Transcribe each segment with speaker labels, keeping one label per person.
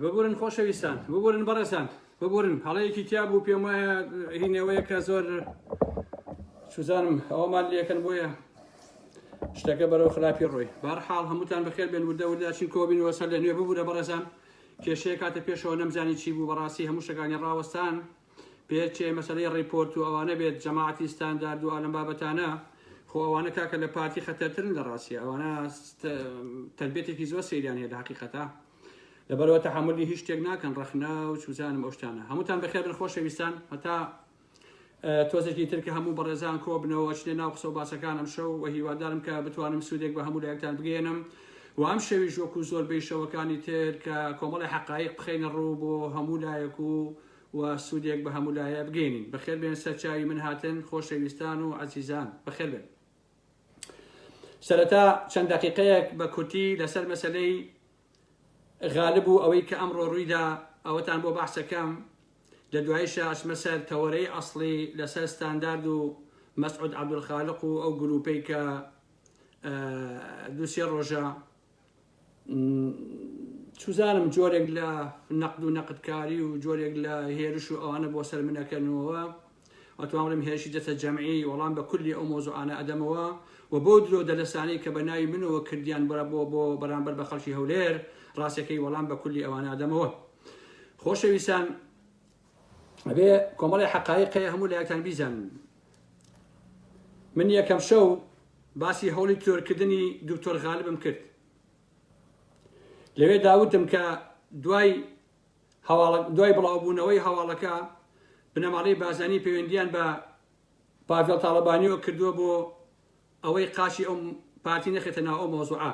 Speaker 1: ببورن خۆشەویستان، ببورن بەڕێزان، ببورن هەڵەیەکی تیا بوو پێم وایە هینەوەیە کە زۆر چوزانم ئەوەمان لەکەن بۆیە شتەکە بەرەو خراپی ڕۆی بارحاڵ هەمووتان بەخێر بێن وردە وردە چین کۆبینەوە سەر لە نوێ ببورە بەڕێزان کێشەیە کاتە پێشەوە نەمزانی چی بوو بەڕاستی هەموو شتەکانی ڕاوەستان پێچێ مەسەلەی ڕیپۆرت و ئەوانە بێت جەماعەتی ستاندارد و ئالەم بابەتانە خۆ ئەوانە کاکە لە پارتی خەتەرترن لە ڕاستیە ئەوانە تەربێتێکی زۆر سەیریان هەیە لە حقیقەتە لەبەرەوە تەحەمولی هیچ شتێک ناکەن ڕەخنە و چوزانم ئەو شتانە هەمووتان بەخێر بن خۆشەویستان هەتا تۆزێکی تر کە هەموو بەڕێزان کۆبنەوە ئەچنە ناو قسە و باسەکان ئەم شەو و هیوادارم کە بتوانم سوودێک بە هەموو لایەکتان بگەیەنم و ئەم شەویش وەکو زۆربەی شەوەکانی تر کە کۆمەڵی حەقایق بخەینە ڕوو بۆ هەموو لایەک و و سوودێک بە هەموو لایە بگەینین. بەخێر بێن سەر چاوی من هاتن خۆشەویستان و عەزیزان. بەخێر بێن. سەرەتا چەند دەقیقەیەک بە کورتی لەسەر مەسەلەی غالب و ئەوەی کە ئەمڕۆ ڕوویدا ئەوەتان بۆ باسەکەم لە دواییشا ئەچمە سەر تەوەرەی ئەسڵی لەسەر ستاندارد و مەسعود عەبدولخالق و ئەو گروپەی کە دوو سێ ڕۆژە چوزانم جۆرێک لە نەقد و نەقدکاری و جۆرێک لە هێرش و ئەوانە بۆ سەر منەکەنەوە ئەتوان بڵێم هێرشی دەتە جەمعی وەڵام بە کولی ئەو مۆزوعانە ئەدەمەوە و بۆ درۆ دەلەسانەی کە بە ناوی منەوە کردیان بەرە بۆ بۆ بەرامبەر بە خەڵکی هەولێر ڕاستەکەی وەڵام بە کولی ئەوانە ئەدەمەوە خۆشەویستان ئەبێ کۆمەڵی حەقایق هەیە هەموو لایەکتان بیزانن من یەکەم شەو باسی هەوڵی تیرۆرکردنی دکتۆر غالبم کرد لەوێدا وتم کە دوای هەواڵە دوای بڵاوبوونەوەی هەواڵەکە بنەماڵەی بازانی پەیوەندیان بە پاڤێڵ تاڵەبانیەوە کردووە بۆ ئەوەی قاچی ئەو پارتی نەخێتە ناو ئەو مەوزوعە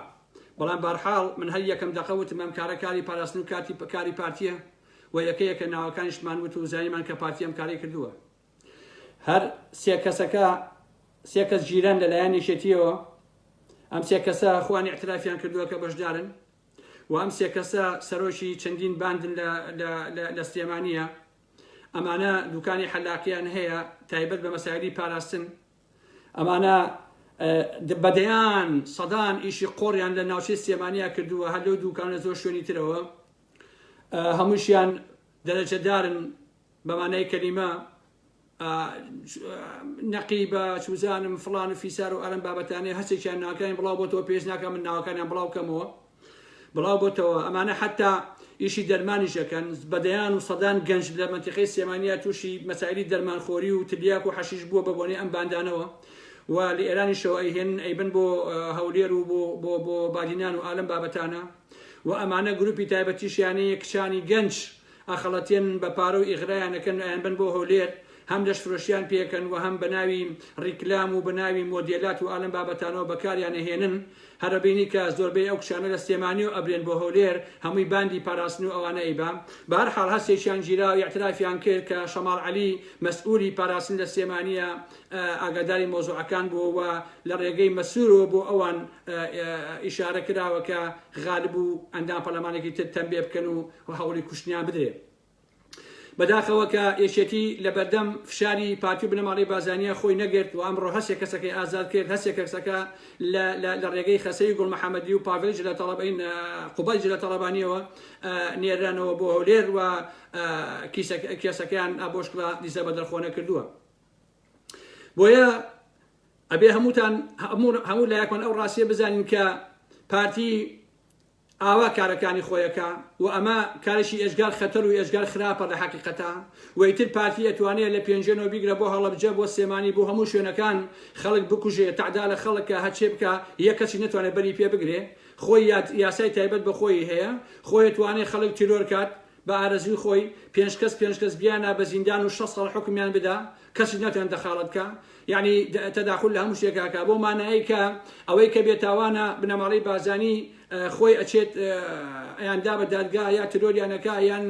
Speaker 1: بەڵام بارحاڵ من هەر یەکەم دەقە وتم ئەم کارە کاری پاراستن و کاتی کاری پارتیە و یەکە یەکە ناوەکانیشمان وت و زانیمان کە پارتی ئەم کارەی کردووە هەر سێ کەسەکە سێ کەس گیران لەلایەن یەکێتیەوە ئەم سێ کەسە خوان اعترافیان کردووە کە بەشدارن و ئەم سێ کەسە سەرۆکی چەندین باندن لە سلێمانیە ئەمانە دوکانی حەلاقیان هەیە تایبەت بە مەسایلی پاراستن ئەمانە بەدەیان سەدان ئیشی قۆڕیان لە ناوچەی سلێمانیا کردووە هەر لەو دوکانە زۆر شوێنی ترەوە هەمووشیان دەرەجەدارن بە مانای کەلیمە نەقیبە چوزانم فڵان و فیسار و ئەلم بابەتانەیە هەرچێکیان ناوەکانی بڵاو بۆتەوە پێویست ناکە من ناوەکانیان بڵاو کەمەوە بڵاو بۆتەوە ئەمانە حتا ئیشی دەرمانیش ئەکەن بەدەیان و سەدان گەنج لە مەنتیقەی سلێمانیا تووشی مەسایلی دەرمانخۆری و تلیاک و حەشیش بووە بە بۆنەی ئەم باندانەوە و لە ئێرانیشەوە ئەیهێنن ئەیبن بۆ هەولێر و بۆ بۆ بۆ بادینان و ئالەم بابەتانە و ئەمانە گروپی تایبەتیشیان هەیە کچانی گەنج ئەخەڵەتێنن بە پارە و ئیغرایان ئەکەن ئەیانبەن بۆ هەولێر هەم لەشفرۆشیان پێکەن و هەم بەناوی ڕیکلام و بەناوی مۆدێلات و ئالەم بابەتانەوە بەکاریان ئەهێنن هەر ئەبینی کە زۆربەی ئەو کچانە لە سلێمانیەوە ئەبرێن بۆ هەولێر هەمووی باندی پاراستن و ئەوانە ئەیبا بەهەرحاڵ هەرسێکیان گیرا و ئیعترافیان کرد کە شەماڵ عەلی مەسئولی پاراستن لە سلێمانیە ئاگاداری مەوزوعەکان بووە و لە ڕێگەی مەسورەوە بۆ ئەوان ئیشارە کراوە کە غالب و ئەندام پەرلەمانێکی تر تەمبێ بکەن و هەوڵی کوشتنیان بدرێ. بەداخەوە کە یەکێتی لەبەردەم فشاری پارتی و بنەماڵەی بازانیە خۆی نەگرت و ئەمڕۆ هەرسێ کەسەکەی ئازاد کرد هەرسێ کەسەکە لە ڕێگەی خەسەوی گوڵ محەمەدی و پاڤێل جلە تەڵەبین قوبای جلە تەڵەبانیەوە نێرانەوە بۆ هەولێر و کیسەکەیان بۆشکڵە دیزە بەدەرخۆنە کردووە بۆیە ئەبێ هەمووتان هەموو لایەکمان ئەو ڕاستیە بزانین کە پارتی ئاوا کارەکانی خۆی ئەکا و ئەمە کارێکی ئێجگار خەتەر و ئێجگار خراپە لە حەقیقەتا و ئیتر پارتی ئەتوانێ لە پێنجوێنەوە بیگرە بۆ هەڵەبجە بۆ سلێمانی بۆ هەموو شوێنەکان خەڵک بکوژێ تەعدا لە خەڵک کا هەرچێ بکا یەک کەسی نەتوانێ بەری پێ بگرێ خۆی یاسای تایبەت بە خۆی هەیە خۆی ئەتوانێ خەڵک تیرۆر کات بە ئارەزوی خۆی پێنج کەس پێنج کەس بیانا بە زیندان و 6 ساڵ حوکمیان بدا کەسیش ناتوانێت دەخاڵەت بکا یعنی تەداخل لە هەموو شتێکا کا بۆ مانایی کە ئەوەی کە بێتاوانە بنەماڵەی بارزانی خۆی ئەچێت ئەیاندا بە دادگا یا ترۆریانەکە یان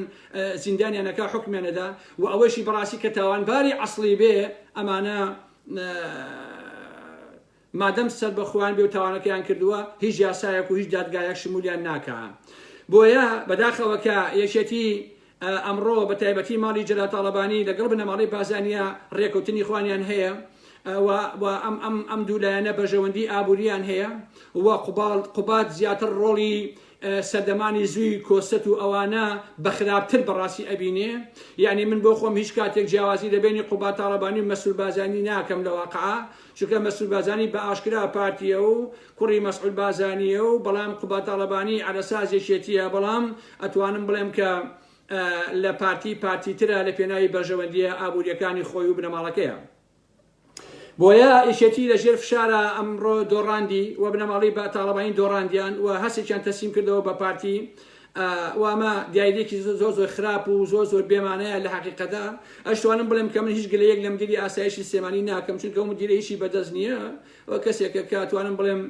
Speaker 1: زیندانیانەکە حکمیانەدا و ئەوەشی بەڕاستی کە تاوانباری ئەسڵی بێ ئەمانە مادەم سەربەخۆیان بێ و تاوانەکەیان کردووە هیچ یاسایەک و هیچ دادگایەک شمولیان ناکا بۆیە بەداخەوە کە یەکێتی ئەمڕۆ بە تایبەتی ماڵی جەلال تاڵەبانی لەگەڵ بنەماڵەی بازانیە ڕێکەوتنی خوانیان هەیە و ئەم ئەم ئەم دوو لایەنە بەرژەوەندی ئابووریان هەیە و قوبال قوباد زیاتر ڕۆڵی. سەردەمانی زووی کۆسرەت و ئەوانە بە خراپتر بەڕاستی ئەبینێ یەعنی من بۆ خۆم هیچ کاتێک جیاوازی لە بەینی قوباد تاڵەبانی و مەسرور بازانی ناکەم لە واقعا چونکە مەسرور بازانی بە ئاشکرا پارتیە و کوڕی مەسعود بازانیە و بەڵام قوباد تاڵەبانی عەلەساس یەکێتیە بەڵام ئەتوانم بڵێم کە لە پارتی پارتیترە لە پێناوی بەرژەوەندیە ئابوریەکانی خۆی و بنەماڵەکەیە. بۆیە یەکێتی لە ژێر فشارە ئەمڕۆ دۆڕاندی و بنەماڵەی بە تاڵەبانی دۆڕاندیان و هەسێکیان تەسلیم کردەوە بە پارتی و ئەمە دیاریدێکی زۆر زۆر خراپ و زۆر زۆر بێمانەیە لە حقیقەتدا ئەشتوانم بڵێم کە من هیچ گلەیەک لە مدیری ئاسایشی سلێمانی ناکەم چونکە ئەو مدیرە هیچی بەدەست نییە و کەسێکە کە توانم بڵێم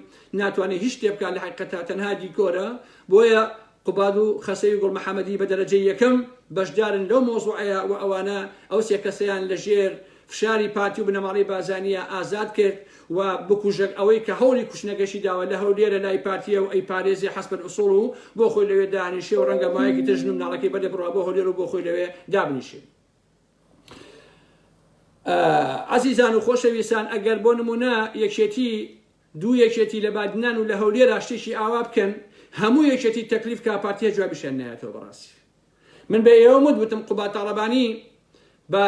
Speaker 1: ناتوانێت هیچ شتێ بکات لە حقیقەتدا تەنها دیکۆرە بۆیە قوباد و خەسەوی گوڵ محەمەدی بە دەرەجەی یەکەم بەشدارن لەو مەوزوعەیا و ئەوانە ئەو سێ کەسەیان لە ژێر فشاری پارتی و بنەماڵەی بارزانییا ئازاد کرد و بکوژەک ئەوەی کە هەوڵی کوشتنەکەشی داوە لە هەولێرە لای پارتیە و ئەیپارێزێ حەسب الاصول و بۆ خۆی لەوێ دانیشێ و ڕەنگە ماوەیەکی تر ژن و مناڵەکەی بەرێ بڕوا بۆ هەولێر و بۆ خۆی لەوێ دابنیشێ. ئازیزان و خۆشەویستان ئەگەر بۆ نمونە یەکێتی دوو یەکێتی لە بادینان و لە هەولێرا شتێکی ئاوا بکەن هەموو یەکێتی تەکلیف کا پارتیە جوابیشیان نایەتەوە بەڕاستی من بە ئێوەم وت وتم قوباد تاڵەبانی بە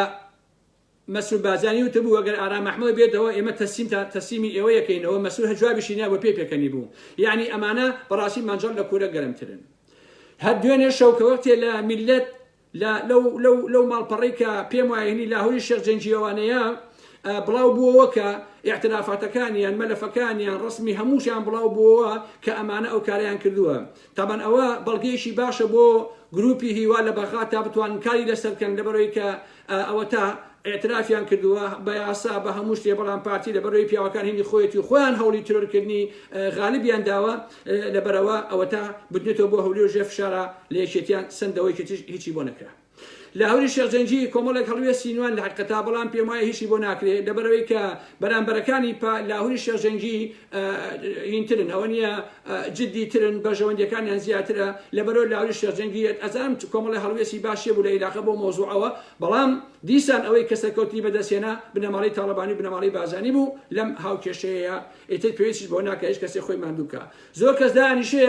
Speaker 1: مەسرور بارزانی وتبوو ئەگەر ئارام ئەحمەد بێتەوە ئێمە تەسلیم تا تەسلیمی ئێوە یەکەینەوە مەسرور هەر جوابیشی نابوو پێ پێکەنی بوو یعنی ئەمانە بەڕاستی مەنجەڵ لە کورە گەرمترن هەر دوێنێ شەو کە وەختێ لە میللەت لە لەو لەو لەو ماڵپەڕەی کە پێم وایە هینی لاهوری شێخ جەنگیەوانەیە بڵاو بووەوە کە ئیعترافاتەکانیان مەلەفەکانیان ڕەسمی هەمووشیان بڵاو بووەوە کە ئەمانە ئەو کارەیان کردووە تابان ئەوە بەڵگەیەکی باشە بۆ گروپی هیوا لە بەغا تا بتوانن کاری لەسەر بکەن لەبەرەوەی کە ئەوەتا ئیعترافیان کردووە بە یاسا بە هەموو شتێ بەڵام پارتی لەبەرەوەی پیاوەکان هینی خۆیەتی و خۆیان هەوڵی ترۆرکردنی غالبیان داوە لەبەرەوە ئەوەتا بردنێتەوە بۆ هەولێر ژێر فشارە لە یەکێتیان سەندەوە یەکێتیش هیچی بۆ نەکرا لاهوری شێخ جەنگی کۆمەڵێک هەڵوێستی نوان لە حەقیقەتا بەڵام پێم وایە هیچی بۆ ناکرێ لەبەرەوەی کە بەرامبەرەکانی پا لاهوری شێخ جەنگی هینترن ئەوە نییە جدی ترن بەرژەوەندیەکانیان زیاترە لەبەرەوە لاهوری شێخ جەنگی ئەزانم کۆمەڵی هەڵوێستی باشیە بوو لە ئیلاقە بۆ مۆزوعەوە بەڵام دیسان ئەوەی کە سەرکەوتنی بەدەستهێنا بنەماڵەی تاڵەبانی و بنەماڵەی بارزانی بوو لەم هاوکێشەیە ئیتر پێویستیش بەوە ناکا هیچ کەسێک خۆی ماندوو بکا زۆر کەس دانیشێ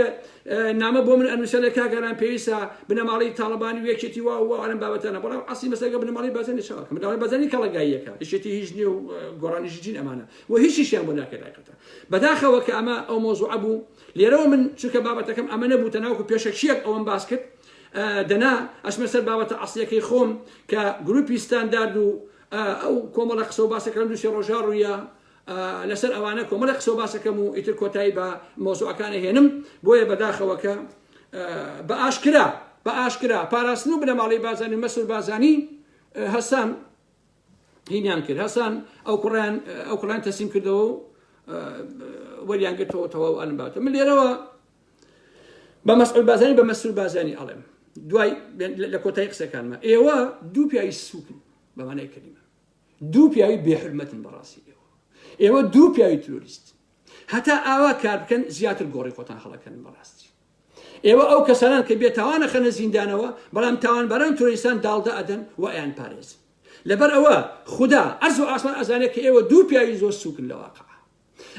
Speaker 1: نامە بۆ من ئەنووسێ لە کاک ئارام پێویستە بنەماڵەی تاڵەبانی و یەکێتی وا و وا لەم بابەتانە بەڵام ئەسلی مەسەلەکە بنەماڵەی بارزانی چاوەکە بنەماڵەی بارزانی کەڵەگاییەکە یەکێتی هیچ نییە و گۆڕانیش جین ئەمانە و هیچیشیان بۆ ناکرێت حەقیقەتە بەداخەوە کە ئەمە ئەو مۆزوعە بوو لێرەوە من چونکە بابەتەکەم ئەمە نەبوو تەناوەکو پێشەکییەک ئەوەم باس کرد دەنا ئەچمە سەر بابەتە ئەسڵیەکەی خۆم کە گروپی ستاندارد و ئەو کۆمەڵە قسە و باسەکە لەم دوو سێ ڕۆژە ڕوویە لەسەر ئەوانە کۆمەڵە قسە و باسەکەم و ئیتر کۆتایی بە مۆزوعەکانە هێنم بۆیە بەداخەوە کە بە ئاشکرا بە ئاشکرا پاراستن و بنەماڵەی بازانی و مەسرور بازانی هەسان هینیان کرد هەسان ئەو کوڕیان ئەو کوڕیان تەسلیم کردەوە و وەریان گرتەوە تەواو ئەلم باتە من لێرەوە بە مەسعود بازانی بە مەسرور بازانی ئەڵێم دوای لە کۆتایی قسەکانمە ئێوە دوو پیاوی سوکن بەمانای کەلیمە دوو پیاوی بێحرمەتن بەڕاستی ئێوە ئێوە دوو پیاوی ترۆریست هەتا ئاوا کار بکەن زیاتر گۆڕی خۆتان هەڵەکەن بەڕاستی ئێوە ئەو کەسانان کە بێتاوانە خەنە زیندانەوە بەڵام تاوانباران ترۆریستان داڵدە ئەدەن و ئەیان پارێزن لەبەر ئەوە خودا ئەرز و ئاسمان ئەزانێت کە ئێوە دوو پیاوی زۆر سوکن لە واقع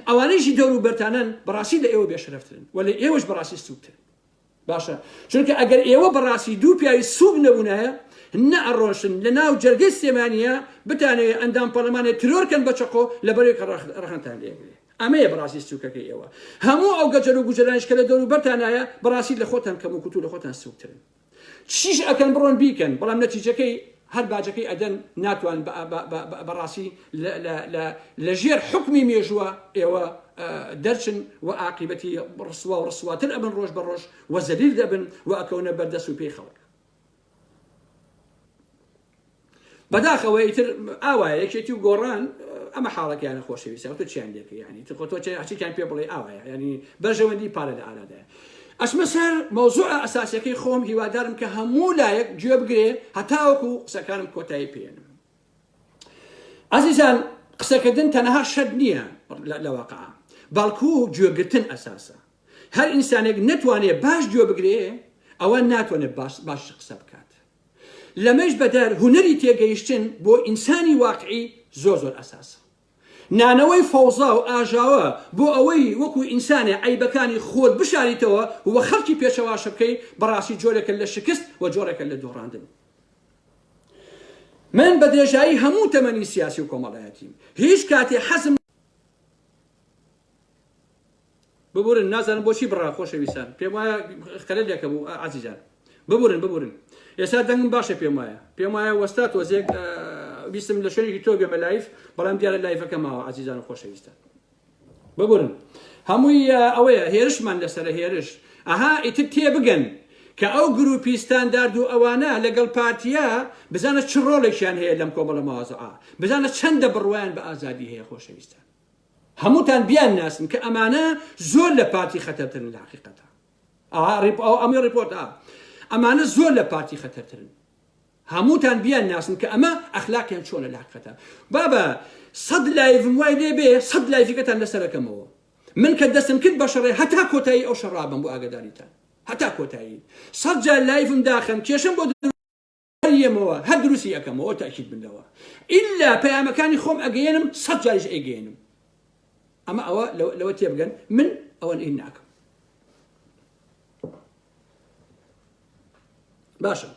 Speaker 1: ئەوانەیشی دەور و بەرتانن بەڕاستی لە ئێوە بێشەرەفترن و لە ئێوەش بەڕاستی سوکترن باشە چونکە ئەگەر ئێوە بەڕاستی دوو پیاوی سوک نەبوونایە نە ئەڕۆشن لە ناو جەرگەی سلێمانیە بتانەوێ ئەندام پەرلەمانێ ترۆر کەن بە چەقۆ لەبەرەوەی کە ڕەخنەتان لێگرێ ئەمەیە بەڕاستی سوکەکەی ئێوە هەموو ئەو گەجەر و گوجەرانیش کە لە دەوروبەرتانایە بەڕاستی لە خۆتان کەم و کوتو لە خۆتان سوکترن چیش ئەکەن بڕۆن بیکەن بەڵام نەتیجەکەی هەر باجەکەی ئەدەن ناتوان بەڕاستی لە ژێر حکمی مێژووە ئێوە دەرچن و ئاقیبەتی ڕسوا و ڕسواتر ئەبن ڕۆژ بە ڕۆژ و زەلیل دەبن و ئەکەونە بەردەست و پێی خەڵک بەداخەوە ئیتر ئاوایە یەکێتی و گۆڕان ئەمە حاڵەکەیانە خۆشەویستە تۆ چیان لێکە یعنی تر خۆ تۆ چیان پێ بڵێ ئاوایە ینی بەرژەوەندی پارە لە ئارادایە ئەچمە سەر مەوزوعە ئەساسیەکەی خۆم هیوادارم کە هەموو لایەک گوێ بگرێ هەتاوەکو قسەکانم کۆتایی پێێنم ئازیزان قسەکردن تەنها شەرت نییە لە واقع بەڵکو گوێگرتن ئەساسە هەر ئینسانێک نەتوانێت باش گوێ بگرێ ئەوە ناتوانێت باش باش قسە بکات لەمەش بەدەر هونەری تێگەیشتن بۆ ئینسانی واقعی زۆر زۆر ئەساسە. نانەوەی فەوزا و ئاژاوە بۆ ئەوەی وەکو ئینسانێ عەیبەکانی خۆت بشاریتەوە و خەڵکی پێچەواشە بکەی بەڕاستی جۆرێکە لە شکست و جۆرێکە لە دۆڕاندن. من بە درێژایی هەموو تەمەنی سیاسی و کۆمەڵایەتیم هیچ کاتێ حەزم ببورن نازانم بۆچی بڕا خۆشەویستان پێم وایە خەلەلێکە بوو عزیزان ببورن ببورن ئێستا دەنگم باشە پێم وایە پێم وایە وەستا تۆزێک ویستم لە شوێنێکی تۆ بێمە live بەڵام دیارە live ەکە ماوە عزیزان و خۆشەویستان ببورن هەمووی ئەوەیە هێرشمان لەسەرە هێرش ئەها ئیتر تێبگەن کە ئەو گروپی ستاندارد و ئەوانە لەگەڵ پارتیە بزانە چ ڕۆڵێکیان هەیە لەم کۆمەڵە مەوازعە بزانە چەندە بڕوایان بە ئازادی هەیە خۆشەویستان هەمووتان بیان ناسن کە ئەمانە زۆر لە پارتی خەتەرترن لە حقیقەتە ئەمە ڕیپۆرت ئا ئەمانە زۆر لە پارتی خەتەرترن هەمووتان بیان ناسن کە ئەمە ئەخلاقیان چۆنە لە حقیقەتە بابە سەد live م وای لێ بێ سەد live ەکەتان لەسەرەکەمەوە من کە دەستم کرد بە شەڕێ هەتا کۆتایی ئەو شەڕابم بۆ ئاگداریتان هەتا کۆتایی سەد جار live م داخەن کێشم بۆ یەمەوە هەر دروستی ئەکەمەوە تاکید بن لەوە ئیلا پەیامەکانی خۆم ئەگەیەنم سەد جاریش ئەیگەیەنم ئەمە ئەوە لەوە تێبگەن من ئەوە ئین ناکەم باشە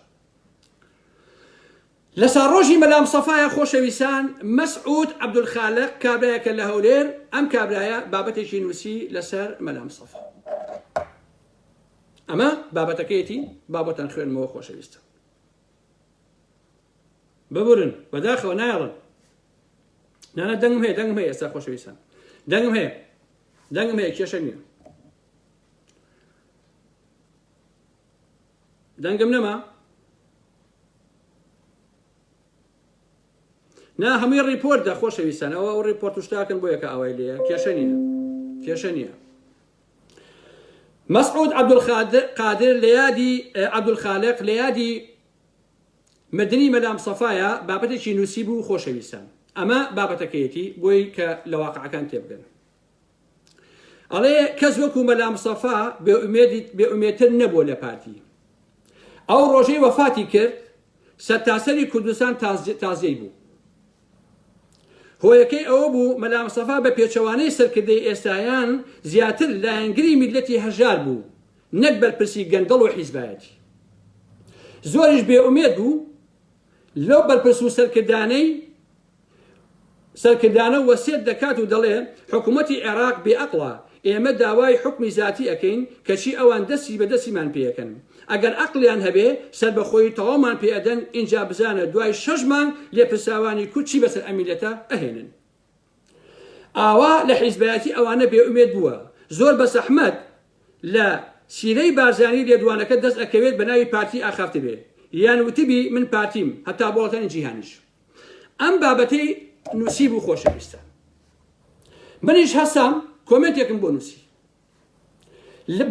Speaker 1: لە ساڕۆژی مەلام سەفایە خۆشەویستان مەسعود عەبدولخالق کابرایەکە لە هەولێر ئەم کابرایە بابەتێکی نووسی لەسەر مەلام سەفا ئەمە بابەتەکەیەتی با بۆتان خوێنمەوە خۆشەویستە ببورن بەداخەوە نایڵن نانە دەنگم هەیە دەنگم هەیە ئێستا خۆشەویستان دەنگم هەیە دەنگم هەیە کێشە نییە دەنگم نەما نا هەمووی report دە خۆشەویستان ئەوە ئەو report و شتاکەن بۆ یەکە ئاوای لێیە کێشە نییە کێشە نییە مەسعود عەبدولقادر لە یادی عەبدولخالق لە یادی مردنی مەلام سەفایە بابەتێکی نووسی بوو خۆشەویستان ئەمە بابەتەکەیەتی بۆی کە لە واقعەکان تێبگەن ئەڵێ کەس وەکو مەلا مستەفا بێئومێدتر نەبووە لە پارتی ئەو ڕۆژەی وەفاتی کرد سەرتاسەری کوردستان تازیەی بوو هۆیەکەی ئەوە بوو مەلا مستەفا بە پێچەوانەی سەرکردەی ئێستایان زیاتر لایەنگری میللەتی هەژار بوو نەک بەرپرسی گەندەڵ و حیزبایەتی زۆریش بێئومێد بوو لەو بەرپرس و سەرکردانەی سەرکردانە وەسێت دەکات و دەڵێ حکوومەتی عێراق بێ ئەقڵە، ئێمە داوای حوکمی زاتی ئەکەین، کەچی ئەوان دەستی بە دەستیمان پێ ئەکەن. ئەگەر ئەقڵیان هەبێ سەربەخۆیی تەواومان پێ ئەدەن، ئینجا بزانە دوای شەش مانگ لێپرسراوانی کورد چی بەسەر ئەم میللەتە ئەهێنن. ئاوا لە حیزبایەتی ئەوانە بێ ئومێد بووە. زۆر بە زەحمەت لە سیرەی بارزانی لێدوانەکە دەست ئەکەوێت بە ناوی پارتی ئاخافتبێ یان وتبی من پارتیم هەتا بۆ وڵاتانی جیهانیش. ئەم بابەتەی نووسیبوو خۆشەویستە منیش هەستام کۆمێنتێکم بۆ نووسی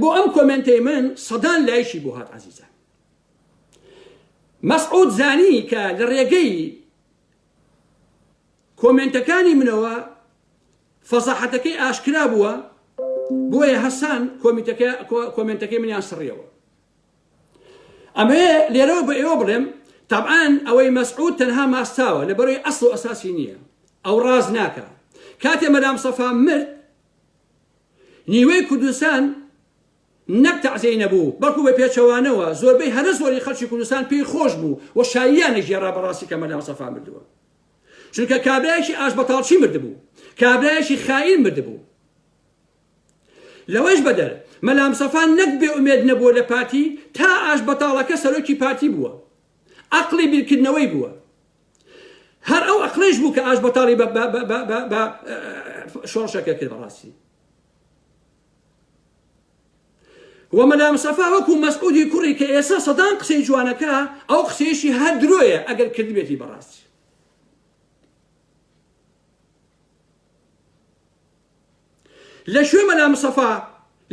Speaker 1: بۆ ئەم کۆمێنتەی من سەدان لایکی بۆ هات عزیزان مەسعود زانی کە لە ڕێگەی کۆمێنتەکانی منەوە فەزاحەتەکەی ئاشکرا بووە بۆیە هەسان کۆمیتەکە کۆمێنتەکەی منیان سڕیەوە ئەمەوێ لێرەوە بە ئێوە بڵێم تەبعەن ئەوەی مەسعود تەنها ماستاوە لەبەرەوەی ئەسڵ و ئەساسی نییە ئەو ڕاز ناکا کاتێ مەلام سەفا مرد نیوەی کوردستان نەک تەعزیەی نەبوو بەڵکو بە پێچەوانەوە زۆربەی هەرە زۆری خەڵکی کوردستان پێی خۆش بوو و شاییانە گێڕا بەڕاستی کە مەلام سەفا مردووە چونکە کابرایەکی ئاش بەتاڵچی مردبوو کابرایەکی خائین مردبوو لەوەش بەدەر، مەلا مستەفا نەک بێ ئومێد نەبووە لە پارتی، تا ئاشبەتاڵەکە سەرۆکی پارتی بووە. ئەقڵی بیرکردنەوەی بووە. هەر ئەو ئەقڵیش بوو کە ئاشبەتاڵی بە بە بە بە بە شۆڕشەکە کرد بەڕاستی. و مەلا مستەفا وەکو مەسعودی کوڕی کە ئێستا سەدان قسەی جوانەکە ئەو قسەیەشی هەر درۆیە ئەگەر کردبێتی بەڕاستی. لە کوێ مەلا مستەفا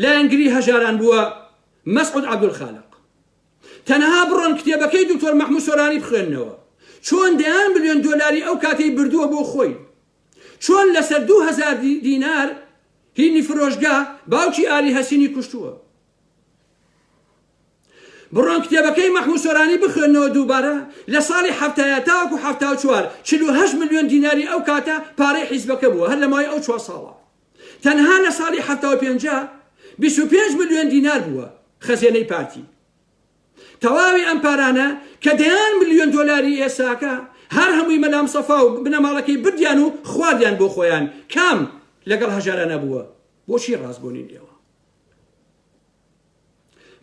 Speaker 1: لایەنگری هەژاران بووە مەسعود عەبدولخالق تەنها بڕۆن کتێبەکەی دکتۆر مەحمود سۆرانی بخوێننەوە چۆن دەیان ملیۆن دۆلاری ئەو کاتەی بردووە بۆ خۆی چۆن لەسەر 2000 دینار هینی فرۆشگا باوکی ئاری هەسینی کوشتووە. بڕۆن کتێبەکەی مەحموود سۆرانی بخوێننەوە دووبارە، لە ساڵی حەفتایە تاوەکو 74 48 ملیۆن دیناری ئەو کاتە پارەی حیزبەکە بووە هەر لە ماوەی ئەو چوار ساڵە. تەنها لە ساڵی 75 25 ملیۆن دینار بووە خەزێنەی پارتی. تەواوی ئەم پارانە کە دەیان ملیۆن دۆلاری ئێساکە هەر هەمووی مەلا مستەفا و بنەماڵەکەی بردیان و خواردیان بۆ خۆیان کام لەگەڵ هەژارانە بووە؟ بۆچی ڕاستگۆ نین ئێوە؟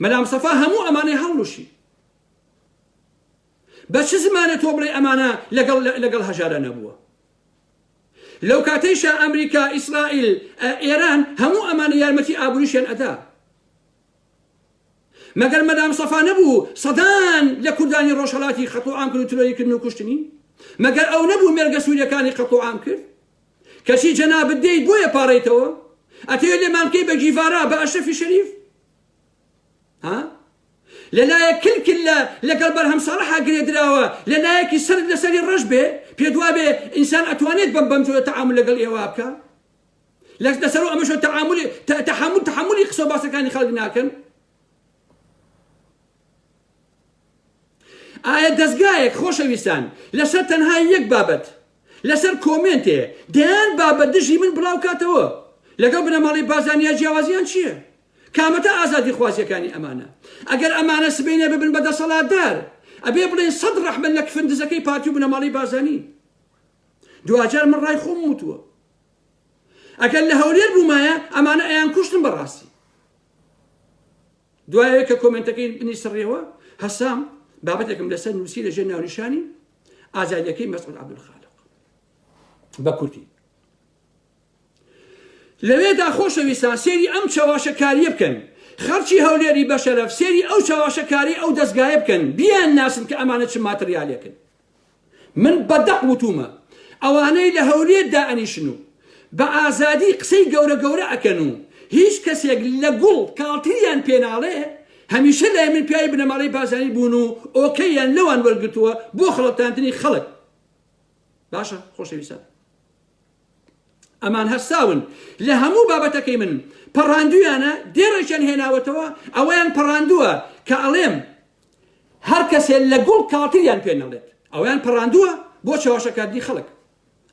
Speaker 1: مەلا مستەفا هەموو ئەمانەی هەڵلوشی بە چ زمانە تۆ بڵێ ئەمانە لەگەڵ لەگەڵ هەژارە نەبووە لەو کاتەیشا ئەمریکا ئیسرائیل ئێران هەموو ئەمانە یارمەتی ئابووریشیان ئەدا مەگەر مەلا مستەفا نەبوو سەدان لە کوردانی ڕۆژهەڵاتی قەتڵوعام کرد و ترۆری کردن و کوشتنی؟ مەگەر ئەو نەبوو مێرگە سووریەکانی قەتڵوعام کرد؟ کەچی جەنابت دێیت بۆیە پاڕێیتەوە؟ ئەتەوێت لێمان بکەی بە گیڤارا بە ئەشرەفی شەریف؟ ها؟ لەلایەک کلکل لە لەگەڵ بەرهەم ساڵحا گرێدراوە لەلایەکی سەرت لەسەری ڕەش بێ پێت وابێ ئینسان ئەتوانێت بەم بەم جۆرە تەعامول لەگەڵ ئێوە بکا؟ لەسەر ئەمەشەوە تەعامولی تەحەمول تەحەمولی قسە و باسەکانی خەڵک ناکەن ئایا دەستگایەک خۆشەویستان لەسەر تەنها یەک بابەت لەسەر کۆمێنتێ دەیان بابەت دژی من بڵاو کاتەوە لەگەڵ بنەماڵەی بازانیا جیاوازیان چییە؟ کامەتە ئازادی خوازیەکانی ئەمانە ئەگەر ئەمانە سبینە ببن بە دەسەڵاتدار ئەبێ بڵێن سەد ڕەحمەت لە کفن دزەکەی پارتی و بنەماڵەی بازانی دواجار من ڕای خۆم وتووە ئەگەر لە هەولێر بوومایە ئەمانە ئەیان کوشتم بەڕاستی دوایەوەی کە کۆمنتەکەی بنی سڕیەوە هەسام بابەتێکم لەسەر نووسی لەژێر ناونیشانی ئازادیەکەی مەسعود عەبدولخالق بە کورتی لەوێدا خۆشەویستان سێری ئەم چەواشەکاریە بکەن خەڵکی هەولێری بەشەرەف سێری ئەو چەواشەکاری ئەو دەستگایە بکەن بیان ناسن کە ئەمانە چ ماتریالێکن من بە دەق وتومە ئەوانەی لە هەولێر دائەنیشن و بە ئازادی قسەی گەورە گەورە ئەکەن و هیچ کەسێک لە گوڵ کاڵتریان پێ ناڵێ هەمیشە لای من پیاوی بنەماڵەی بارزانی بوون و ئۆکەیان لەوان وەرگرتووە بۆ خەڵەتاندنی خەڵک باشە خۆشەویستان ئەمان هەستاون لە هەموو بابەتەکەی من پەڕاندویانە دێڕێکیان هێناوەتەوە ئەوەیان پەڕاندووە کە ئەڵێم هەر کەسێ لە گوڵ کاڵتریان پێ نەڵێت ئەویان پەڕاندووە بۆ چەواشەکردنی خەڵک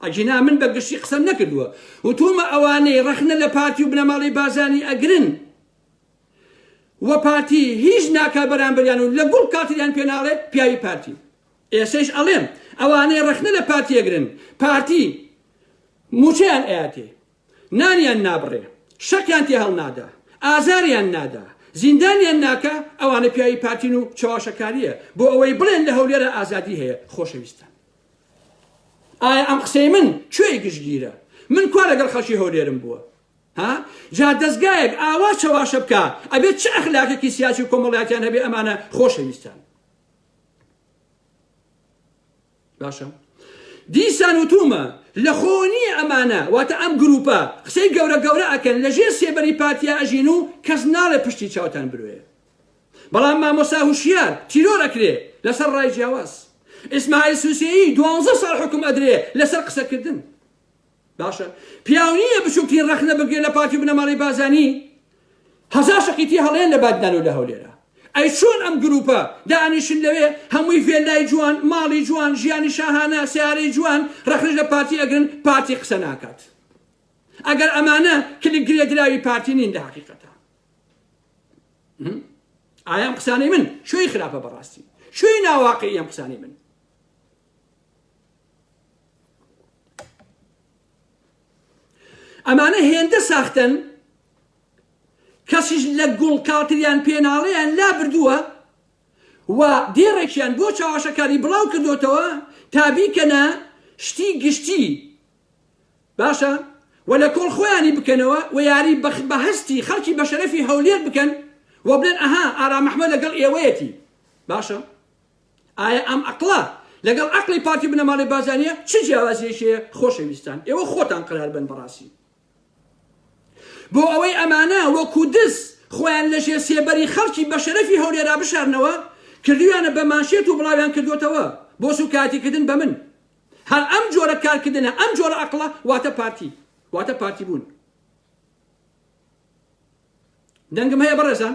Speaker 1: ئەگینا من بە گشتی قسەم نەکردووە وتومە ئەوانەی ڕەخنە لە پارتی و بنەماڵەی بازانی ئەگرن و پارتی هیچ ناکا بەرامبەریان و لە گوڵ کاتریان پێ ناڵێت پیاوی پارتی ئێسەیش ئەڵێم ئەوانەی ڕەخنە لە پارتی ئەگرن پارتی موچەیان ئەیاتێ نانیان نابڕێ شەقیان تێ هەڵنادا ئازاریان نادا زیندانیان ناکا ئەوانە پیاوی پارتین و چەواشەکاریە بۆ ئەوەی بڵێن لە هەولێرە ئازادی هەیە خۆشەویستان ئایا ئەم قسەی من کوێی گشتگیرە من کوا لەگەڵ خەڵکی هەولێرم بووە ها جا دەزگایەک ئاوا چەواشە بکا ئەبێت چ ئەخلاقێکی سیاسی و کۆمەڵایەتیان هەبێ ئەمانە خۆشەویستان باشە دیسان وتومە لە خۆ نییە ئەمانە واتە ئەم گروپە قسەی گەورە گەورە ئەکەن لە ژێر سێبەری پارتیا ئەژین و کەس ناڵێ پشتی چاوتان برۆیە بەڵام مامۆسا هوشیار تیرۆر ئەکرێ لەسەر ڕای جیاواز ئیسماعیل سوسەیی دوانزە ساڵ حکوم ئەدرێ لەسەر قسەکردن باشە پیاو نییە بچووکترین ڕەخنە بگرێ لە پارتی و بنەماڵەی بارزانی هەزار شەقی تێ هەڵێن لە بادینان و لە هەولێرا ئەی چۆن ئەم گروپە دانیشن لەوێ هەمووی ڤێلای جوان ماڵی جوان ژیانی شاهانە سیارەی جوان ڕەخنەش لە پارتی ئەگرن پارتی قسە ناکات ئەگەر ئەمانە کلک گرێدراوی پارتی نین لە حقیقەتە ئایا ئەم قسانەی من شوێی خراپە بەڕاستی شوێی ناواقعی ئەم قسانەی من ئەمانە هێندە ساختەن کەسیش لە گوڵ کاتریان پێناڵەیان لا بردووە و دێڕێکیان بۆ چاواشەکاری بڵاو کردوتەوە تا بیکەنە شتی گشتی باشە و لە کۆڵ خۆیانی بکەنەوە و یاری بە هەستی خەڵکی بە شەرەفی هەولێر بکەن و بڵێن ئەها ئارام ئەحمەد لەگەڵ ئێوەیەتی باشە ئایا ئەم ئەقڵە لەگەڵ ئەقڵی پارتی و بنەماڵەی بارزانیە چ جیاوازیەکی هەیە خۆشەویستان ئێوە خۆتان قەرار بەن بەڕاستی بۆ ئەوەی ئەمانە وەکو دز خۆیان لەژێر سێبەری خەڵکی بە شەرەفی هەولێرا بشارنەوە کردویانە بە مانشێت و بڵاویان کردوتەوە بۆ سوکایەتیکردن بە من هەر ئەم جۆرە کارکردنە ئەم جۆرە ئەقڵە واتە پارتی واتە پارتی بوون دەنگم هەیە بەڕێزان؟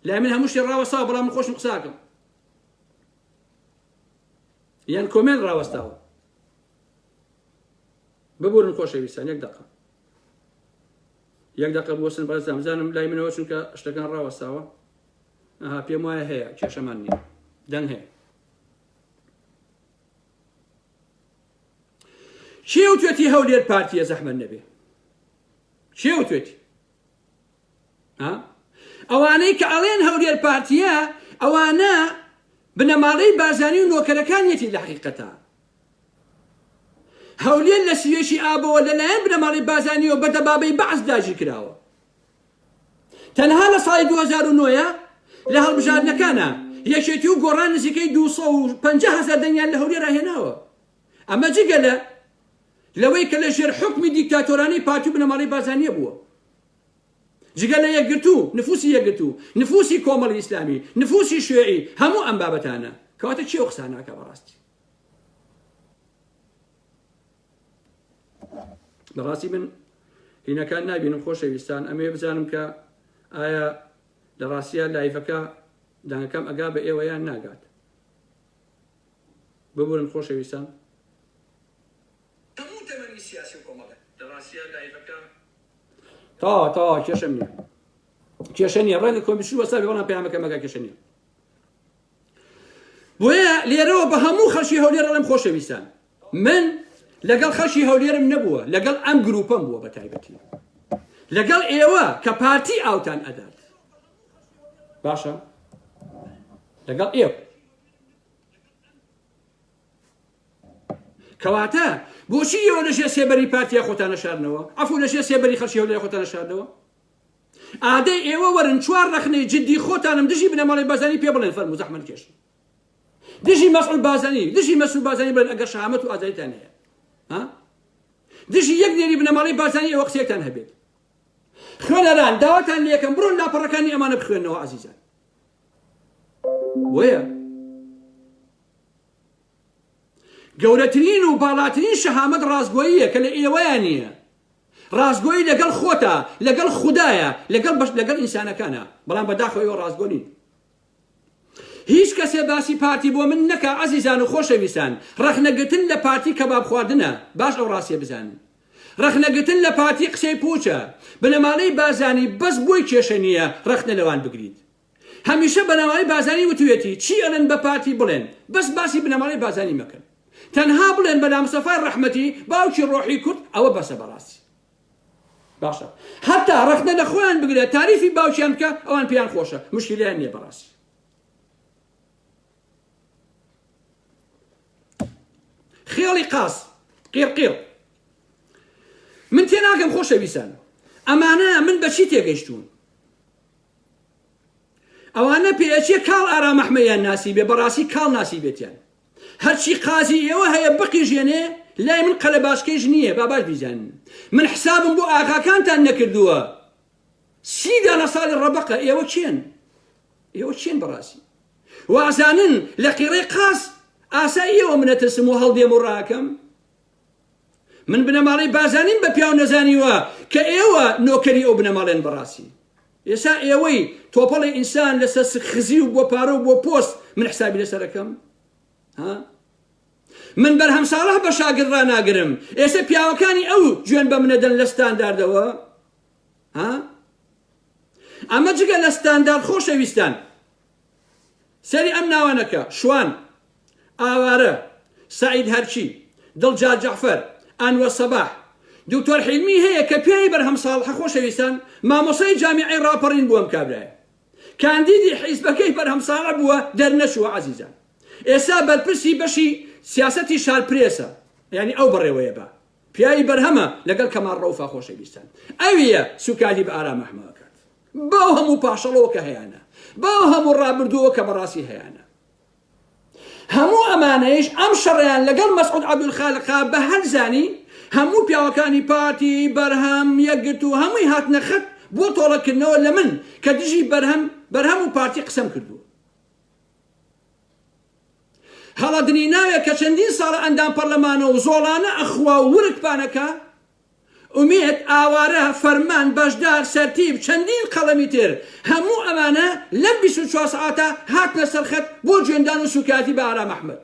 Speaker 1: لای من هەموو شتێ ڕاوەستاوە بەڵام من خۆشم قساکەم یان comment ڕاوەستاوە ببورن خۆشەویستان یەک دقە یەک دقە بوەسن بەرزان بزانم لای منەوە چونکە شتەکان ڕاوەستاوە ئەها پێم وایە هەیە کێشەمان نییە دەنگ هەیە کێ وتوێتی هەولێر پارتیە زەحمەت نەبێ کێ وتوێتی ئەوانەی کە ئەڵێن هەولێر پارتیە ئەوانە بنەماڵەی بارزانی و نۆکەرەکانیەتی لە حقیقەتە هەولێر لە سوێشی ئابەوە لەلایەن بنەماڵەی بارزانیەوە بە دەبابەی بەعس داگیر کراوە تەنها لە ساڵی 2009 لە هەڵبژاردنەکانە یەکێتی و گۆڕان نزیکەی 250 هەزار دەنگیان لە هەولێرا هێناوە ئەمە جگە لە لەوەی کە لە ژێر حوکمی دیکتاتۆرانەی پارتی و بنەماڵەی بارزانییە بووە. جگە لە یەکگرتوو، نفوسی یەکگرتوو، نفوسی کۆمەڵی ئیسلامی، نفوسی شیوعی، هەموو ئەم بابەتانە. کەواتە کێ ئەو قسانە ئەکا بەڕاستی؟ بەڕاستی من هینەکان نابینم خۆشەویستان ئەمەوێ بزانم کە ئایا لە ڕاستیە live ەکە دەنگەکەم ئەگا بە ئێوە یان ناگات ببورن خۆشەویستان. هەموو تەمەنی سیاسی و کۆمەڵی. لە ڕاستیا live ەکە. تەواوە تەواوە کێشەم نییە کێشە نییە ڕەنگە کۆمپیوتەر وەستا بێ بەڵام پەیامەکە مەگا کێشە نییە بۆیە لێرەوە بە هەموو خەڵکی هەولێر ئەڵێم خۆشەویستان من لەگەڵ خەڵکی هەولێرم نەبووە لەگەڵ ئەم گروپەم بووە بە تایبەتی لەگەڵ ئێوە کە پارتی ئاوتان ئەدات باشە لەگەڵ ئێوە کەواتە بۆچی ئێوە لەژێر سێبەری پارتیا خۆتان نەشارنەوە؟ عەفو لەژێر سێبەری خەڵکی هەولێر خۆتان نەشاردەوە؟ ئادەی ئێوە وەرن چوار ڕەخنەی جدی خۆتانم دژی بنەماڵەی بارزانی پێ بڵێن فەرموو زەحمەت کێشن دژی مەسعود بارزانی دژی مەسعود بارزانی بڵێن ئەگەر شەهامەت و ئازادیتان هەیە ها دژی یەک نێری بنەماڵەی بارزانی ئێوە قسەیەکتان هەبێت خوێنەران داواتان لێکەم بڕۆن لاپەڕەکانی ئەمانە بخوێنەوە ئازیزان بۆیە گەورەترین و باڵاترین شەهامەت ڕاستگۆییە کە لە ئێوەیا نییە. ڕاستگۆیی لەگەڵ خۆتا، لەگەڵ خودایە، لەگەڵ بەش لەگەڵ ئینسانەکانە. بەڵام بەداخەوە ئێوە ڕاستگۆ نین. هیچ کەسێ باسی پارتی بۆ من نەکا ئەزیزان و خۆشەویستان، ڕەخنەگرتن لە پارتی کەباب خواردنە، باش ئەو ڕاستیە بزانن. ڕەخنەگرتن لە پارتی قسەی پوچە. بنەماڵەی بارزانی بەس بۆی کێشە نییە ڕەخنە لەوان بگریت. هەمیشە بنەماڵەی بارزانی وتویەتی چی ئەڵێن بە پارتی بڵێن بەس باسی بنەماڵەی بارزانی مەکەن تەنها بڵێن مەلا مستەفای ڕەحمەتی باوکی ڕۆحی کورد ئەوە بەسە بەڕاستی باشە هەتا ڕەخنە لە خۆیان بگرە تاریفی باوکیان بکە ئەوان پێیان خۆشە مشکلیان نییە بەڕاستی خێڵی قاس قیڕ قیڕ من تێناگەم خۆشەویستان ئەمانە من بەچی تێگەیشتوون ئەوانە پێئەچێ کاڵ ئارام ئەحمەیان ناسیبێ بەڕاستی کاڵ ناسیبێتیان هەرچی قازی ئێوە هەیە بقیژێنێ لای من قەلەباشکەیش نییە با باش بیزانن من حسابم بۆ ئاغاکانتان نەکردووە سی دانە ساڵی ڕەبەقە ئێوە کێن ئێوە کێن بەڕاستی وازانن لە قیڕەی قاز ئاسای ئێوە منەترسم و هەڵدێم و ڕاکەم من بنەماڵەی بازانیم بە پیاو نەزانیوە کە ئێوە نۆکەری ئەو بنەماڵێن بەڕاستی ئێسا ئێوەی تۆپەڵی ئینسان لەسەر سکخزی و بۆ پارە و بۆ پۆست من حسابی لەسەرەکەم ها من بەرهەم ساڵح بە شاگرد ڕاناگرم ئێستا پیاوەکانی ئەو جوێن بە منەدەن لە ستانداردەوە ها ئەمە جگە لە ستاندارد خۆشەویستان سەیری ئەم ناوانە کە، شوان، ئاوارە، سەعید هەرکی، دڵجار جەعفەر، ئەنوەر سەباح، دکتۆر حیلمی هەیە کە پیاوی بەرهەم ساڵحە خۆشەویستان مامۆستای جامیعەی ڕاپەڕین بووە ئەم کابرایە کاندیدی حیزبەکەی بەرهەم ساڵح بووە دەرنەچووە عەزیزان ئێستا بەرپرسی بەشی سیاسەتی شارپرێسە یانی ئەو بەڕێوەیە بە پیاوی بەرهەمە لەگەڵ کەمال ڕەوفا خۆشەویستان ئەویە سوکالی بە ئارام ئەحمە ئەکات بەو هەموو پاشەڵەوە کە هەیانە بەو هەموو ڕابردووەوە کە بەڕاستی هەیانە هەموو ئەمانەیش ئەم شەڕیان لەگەڵ مەسعود عەبدولخالقا بە هەل زانی هەموو پیاوەکانی پارتی بەرهەم یەکگرتوو هەمووی هاتنە خەت بۆ تۆڵەکردنەوە لە من کە دژی بەرهەم بەرهەم و پارتی قسەم کردووە هەڵەدنی ناوێک کە چەندین ساڵە ئەندام پەرلەمانە و زۆڵانە ئەخوا و ورگ پانەکا. ئومێد، ئاوارە، فەرمان، بەشدار، سەرتیپ، چەندین قەڵەمی تر، هەموو ئەمانە لەم 24 سەعاتە هاتنە سەر خەت بۆ جوێندان و سوکایەتی بە ئارام ئەحمەد.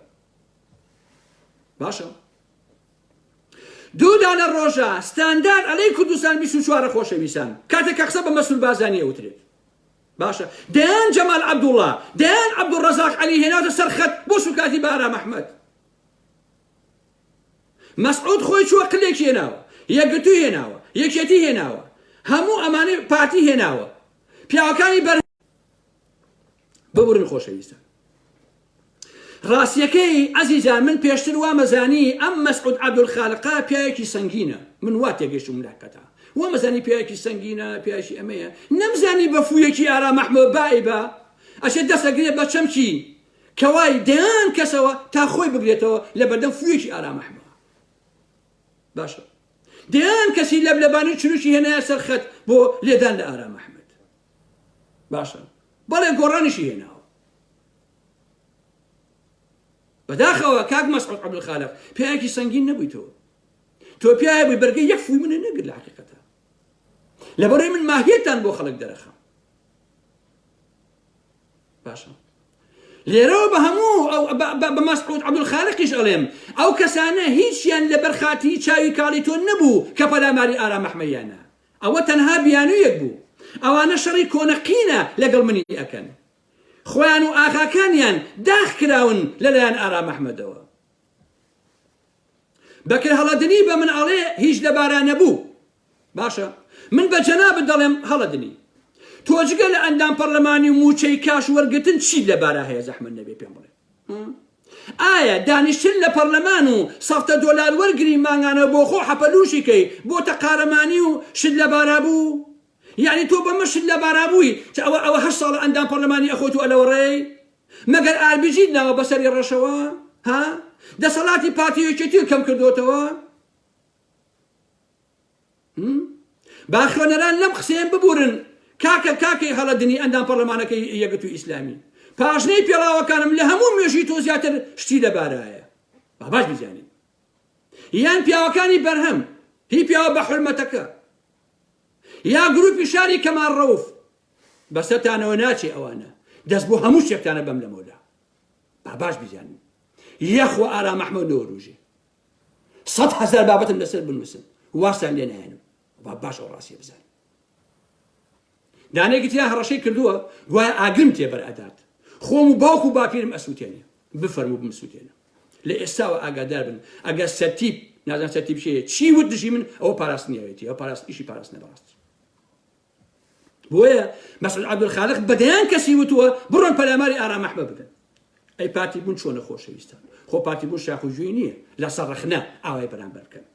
Speaker 1: باشە دوو دانە ڕۆژە ستاندارد ئەلەی کوردستان 24 خۆشەویستان کاتێک کە قسە بە مەسرور بارزانی ئەوترێت باشە دەیان جەمال عەبدوڵا دەیان عەبدولڕەزاق عەلی هێناتە سەر خەت بۆ سوکاتی بە ئارام ئەحمەد مەسعود خۆی چووە قلێکی هێناوە یەکگرتووی هێناوە یەکێتی هێناوە هەموو ئەمانەی پارتی هێناوە پیاوەکانی بەر ببورن خۆشەویستان ڕاستیەکەی ئەزیزان من پێشتر وامەزانی ئەم مەسعود عەبدولخالقە پیاوێکی سەنگینە من وا تێگەشتم لە حقیقەتا وامەزانی پیاوێکی سەنگینە پیاوێکی ئەمەیە نەمزانی بە فوویەکی ئارام ئەحمەد بای بە ئەشێ دەست ئەگرێ بە چەمکی کەوای دەیان کەسەوە تا خۆی بگرێتەوە لە بەردەم فوویەکی ئارام ئەحمەد باشە دەیان کەسی لەبلەبانی چروکی هێنایە سەر خەت بۆ لێدان لە ئارام ئەحمەد باشە بەڵێ گۆڕانیشی هێناوە بەداخەوە کاک مەسعود عەبدولخالق پیاوێکی سەنگین نەبووی تۆ تۆ پیاوێ بووی بەرگەی یەک فووی منە نەگرت لە حقیقەتە لەبەرەی من ماهیەتان بۆ خەڵک دەرەخەم باشە لێرەوە بە هەموو ئەو بە مەسعود عەبدولخالقیش ئەڵێم ئەو کەسانە هیچیان لەبەر خاتری چاوی کاڵی تۆ نەبوو کە پەلاماری ئارام ئەحمەیانە ئەوە تەنها بیانوویەک بوو ئەوانە شەڕی کۆنە قینە لەگەڵ منی ئەکەن خۆیان و ئاغاکانیان داخ کراون لەلایەن ئارام ئەحمەدەوە. بەکر هەڵەدنی بە من ئەڵێ هیچ لەبارا نەبوو. باشە من بە جەنابت دەڵێم هەڵەدنی تۆ جگە لە ئەندام پەرلەمانی و موچەی کاش وەرگرتن چیت لەبارا هەیە زەحمەت نەبێ پێم بڵێ ئایا دانیشتن لە پەرلەمان و سەفتە دۆلار وەرگری مانگانە بۆ خۆ حەپەلوشی کەی بۆتە قارەمانی و شت لەبارا بوو یەعنی تۆ بەمە شت لەبارا بووی چ ئەوە ئەوە هەشت ساڵە ئەندام پەرلەمانی ئەخۆیت و ئەلەوەڕێی مەگەر ئاربیجیت ناوە بەسەری ڕەشەوە ها دەسەڵاتی پارتی و یەکێتی کەم کردۆتەوە با خوێنەران لەم قسەیەم ببورن کاکە کاکەی هەڵەدنی ئەندام پەرلەمانەکەی یەکگرتووی ئیسلامی پاژنەی پێڵاوەکانم لە هەموو مێژووی تۆ زیاتر شتی لەبارایە با باش بیزانین یان پیاوەکانی بەرهەم هی پیاوە بە حورمەتەکە یا گروپی شاری کەمال ڕەوف بەسەرتانەوە ناچێ ئەوانە دەست بۆ هەموو شتێکتانە بەم لەمەولا با باش بیزانن یەخوا ئارام ئەحمەد نەوەروژێ 100,000 بابەتم لەسەر بنووسن واستان لێ نایەنم با باش ئەو ڕاستیە بزانن دانێکی تیا هەڕەشەی کردووە گوایە ئاگرم تێبەر ئەدات خۆم و باوک و باپیرم ئەسووتێنێ بفەرموو بمسووتێنە لە ئێستاوە ئاگادار بن ئەگەر سەرتیپ نازان سەرتیپ چیە چی وت دژی من ئەوە پاراستنیەتی ئەو پاراست ئیشی پاراستنە بەڕاستی بۆیە مەسعود عەبدولخالق بە دەیان کەسی وتووە بڕۆن پەلاماری ئارام ئەحمەد بدەن ئەی پارتی بوون چۆنە خۆشەویستان خۆ پارتی بوون شاخ و گوێی نییە لەسەر ڕەخنە ئاوای بەرامبەر بکەن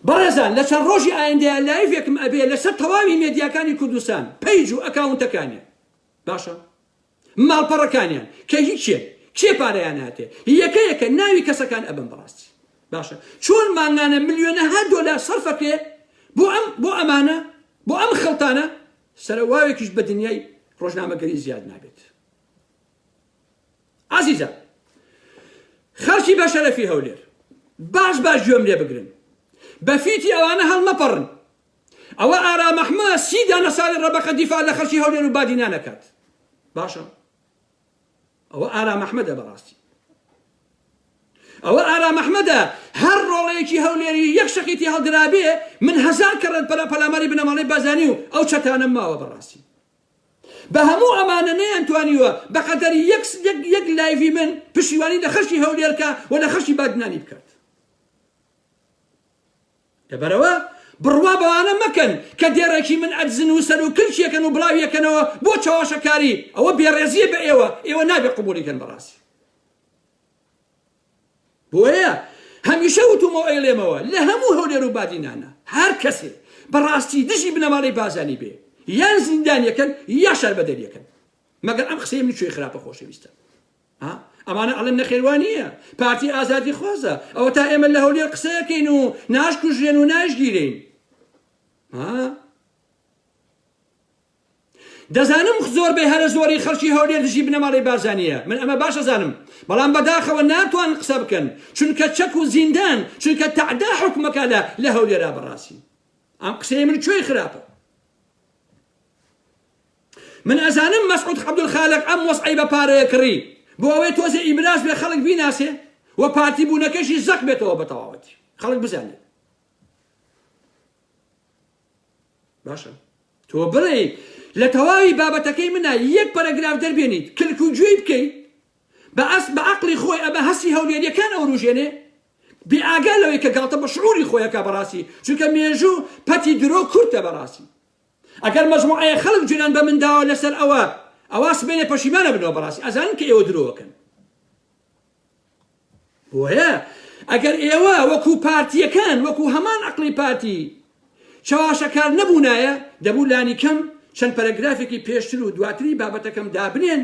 Speaker 1: بەڕێزان لە چەند ڕۆژی ئایندەیە live ێکم ئەبێ لەسەر تەواوی مێدیاکانی کوردستان page و ئەکاونتەکانیان باشە ماڵپەڕەکانیان کە هی کێن کێ پارەیان هاتێ یەکە یەکە ناوی کەسەکان ئەبەم بەڕاستی باشە چۆن مانگانە ملیۆنەها دۆلار سەرفەکرێ بۆ ئەم بۆ ئەمانە بۆ ئەم خڵتانە سەرەواوێکیش بە دنیای ڕۆژنامەگەری زیاد نابێت عزیزە خەڵکی بەشەرەفی هەولێر باش باش گوێم لێ بگرن بە فیتی ئەوانە هەڵمەپەڕن ئەوە ئارام ئەحمە سی دانە ساڵی ڕەبەقە دیفاع لە خەڵکی هەولێر و بادینان ئەکات باشە ئەوە ئارام ئەحمەدە بەڕاستی ئەوە ئارام ئەحمەدە هەر ڕۆڵەیەکی هەولێری یەک شەقی تێ هەڵدرابێ من هەزار کەڕەت پەلا پەلاماری بنەماڵەی بازانی و ئەو چەتانەم ماوە بەڕاستی بە هەموو ئەمانە نەیانتوانیوە بەقەدەری یەک یەک live ی من پشیوانی لە خەڵکی هەولێرکە و لە خەڵکی بادینانی بکات لەبەرئەوە بڕوا بەوانە مەکەن کە دێڕێکی من ئەدزن و سەر و کلکیەکەن و بڵاویەکەنەوە بۆ چەواشەکاری، ئەوە بێڕێزیە بە ئێوە، ئێوە نابێ قبوڵی کەن بەڕاستی. بۆیە هەمیشە وتومە و ئەیڵێمەوە لە هەموو هەولێر و بادینانە هەر کەسێ بەڕاستی دژی بنەماڵەی بازانی بێ یان زیندانیەکەن یا شاربەدەریەکەن. مەگەر ئەم قسەیە من کوێی خراپە خۆشەویستە؟ ها ئەمانە ئەڵێن نەخێر وا نییە پارتی ئازادی خوازە ئەوە تا ئێمە لە هەولێر قسەیەکەین و ناشکوژرێن و ناشگیرین ها دەزانم زۆربەی هەرە زۆری خەڵکی هەولێر دژی بنەماڵەی بارزانییە، من ئەمە باش ئەزانم، بەڵام بەداخەوە ناتوانن قسە بکەن، چونکە چەک و زیندان، چونکە تەعدا حوکمەکە لە لە هەولێرا بەڕاستی ئەم قسەی من کوێی خراپە؟ من ئەزانم مەسعود عەبدولخالق ئەم وەزعەی بە پارەیە کڕی بۆ ئەوەی تۆزێ ئیبراز بێ خەڵک بیناسێ و پارتی بوونەکەشی زەق بێتەوە بە تەواوەتی خەڵک بزانێت باشە تۆ بڵێ لە تەواوی بابەتەکەی منە یەک پەرەگراف دەربێنیت کلک و گوێی بکەیت بە ئەس بە عەقڵی خۆی ئەبە هەستی هەولێریەکان ئەوروژێنێ بێ ئاگا لەوەی کە گاڵتە بە شعوری خۆیەکە بەڕاستی چونکە مێژوو پەتی درۆ کورتە بەڕاستی ئەگەر مەجموعەیە خەڵک جوێنان بە من داوە لەسەر ئەوە ئەوا سبەینێ پەشیمانە بنەوە بەڕاستی ئەزانن کە ئێوە درۆکەن بۆیە ئەگەر ئێوە وەکو پارتیەکان وەکو هەمان عەقڵی پارتی چەواشەکار نەبوونایە دەبوو لانی کەم چەند پەرەگرافێکی پێشتر و دواتری بابەتەکەم دابنێن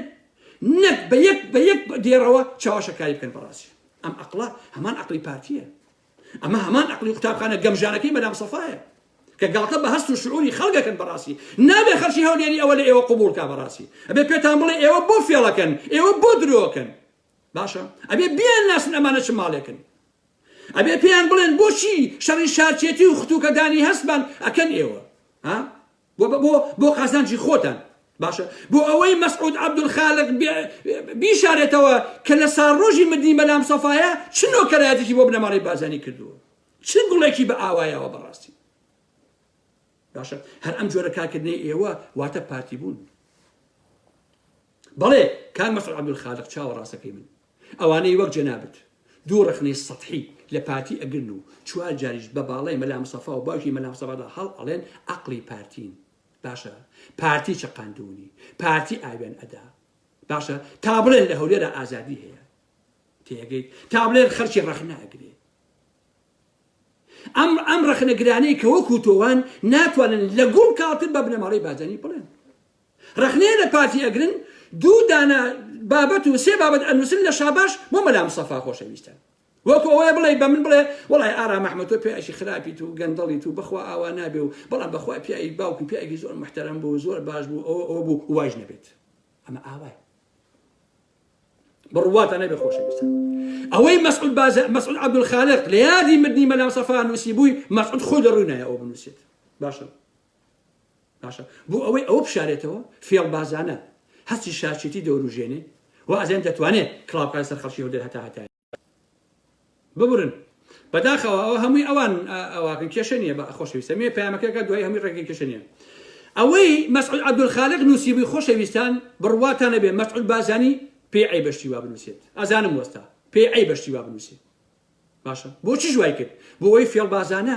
Speaker 1: نەک بە یەک بە یەک دێڕەوە چەواشەکاری بکەن بەڕاستی ئەم عەقڵە هەمان عەقڵی پارتیە ئەمە هەمان عەقڵی قوتابخانە گەمژانەکەی مەلام سەفایە کە گاڵتە بە هەست و شعوری خەڵکەکەن بەڕاستی نابێ خەڵکی هەولێری ئەوە لە ئێوە قبوڵ کا بەڕاستی ئەبێ پێتان بڵێ ئێوە بۆ فێڵەکەن ئێوە بۆ درۆکەن باشە ئەبێ بیان ناسن ئەمانە چ ماڵێکن ئەبێ پێیان بڵێن بۆچی شەڕی شارچێتی و ختوکەدانی هەستمان ئەکەن ئێوە ها بۆ بۆ بۆ قازانجی خۆتان باشە بۆ ئەوەی مەسعود عەبدولخالق بیشارێتەوە کە لە ساڵڕۆژی مردنی مەلام سەفایە چ نۆکەرایەتێکی بۆ بنەماڵەی بارزانی کردووە چ گوڵێکی بە ئاوایەوە بەڕاستی باشە هەر ئەم جۆرە کارکردنەی ئێوە واتە پارتی بوون بەڵێ کاک مەسعود عەبدولخالق چاوە ڕاستەکەی من ئەوانەی وەک جەنابت دوو ڕەخنەی سەتحی لە پارتی ئەگرن و چوار جاریش بە باڵای مەلا مستەفا و باوکی مەلا مستەفادا هەڵ ئەڵێن عەقڵی پارتین باشە پارتی چەقاندوونی پارتی ئاویان ئەدا باشە تا بڵێن لە هەولێرا ئازادی هەیە تێگەیت تا بڵێن خەرکی ڕەخنە ئەگرێ ئەم ئەم ڕەخنەگرانەی کە وەکو تۆوان ناتوانن لە گوڵ کاڵتر بە بنەماڵەی بارزانی بڵێن ڕەخنەیە لە پارتی ئەگرن دوو دانە بابەت و سێ بابەت ئەنووسن لە شاباش بۆ مەلا مستەفا خۆشەویستە وەکو ئەوەیە بڵێ بە من بڵێ وەڵای ئارام ئەحمەد تۆ پیاوێکی خراپیت و گەندەڵیت و بەخوا ئاوا نابێ و بەڵام بەخوا پیاوی باوکی پیاوێکی زۆر محتەرەم بوو زۆر باش بوو ئەوە ئەوە بوو وایش نەبێت ئەمە ئاوایە بڕواتان نەبێ خۆشەویستان ئەوەی مەسعود باز مەسعود عەبدولخالق لە یادی مردنی مەلا مستەفا نووسی بووی مەسعود خۆی لە ڕووی نایە ئەوە بنووسێت باشە باشە بۆ ئەوەی ئەوە بشارێتەوە فێڵبازانە هەستی شارچێتی دەوروژێنێ و ئەزێن دەتوانێت کڵاو بکاتە سەر خەڵکی هەولێر هەتا هەتایە ببورن بەداخەوە ئەوە هەمووی ئەوان ئەواکەن کێشە نییە بە خۆشەویستە مێ پەیامەکەکە دوای هەمووی ڕێگەی کێشە نییە ئەوەی مەسعود عەبدولخالق نووسیبووی خۆشەویستان بڕواتان نەبێ مەسعود بارزانی پێی عەیبە شتی وا بنووسێت ئەزانم وەستا پێی عەیبە شتی وا بنووسێت باشە بۆچیش وای کرد بۆ ئەوەی فێڵبازانە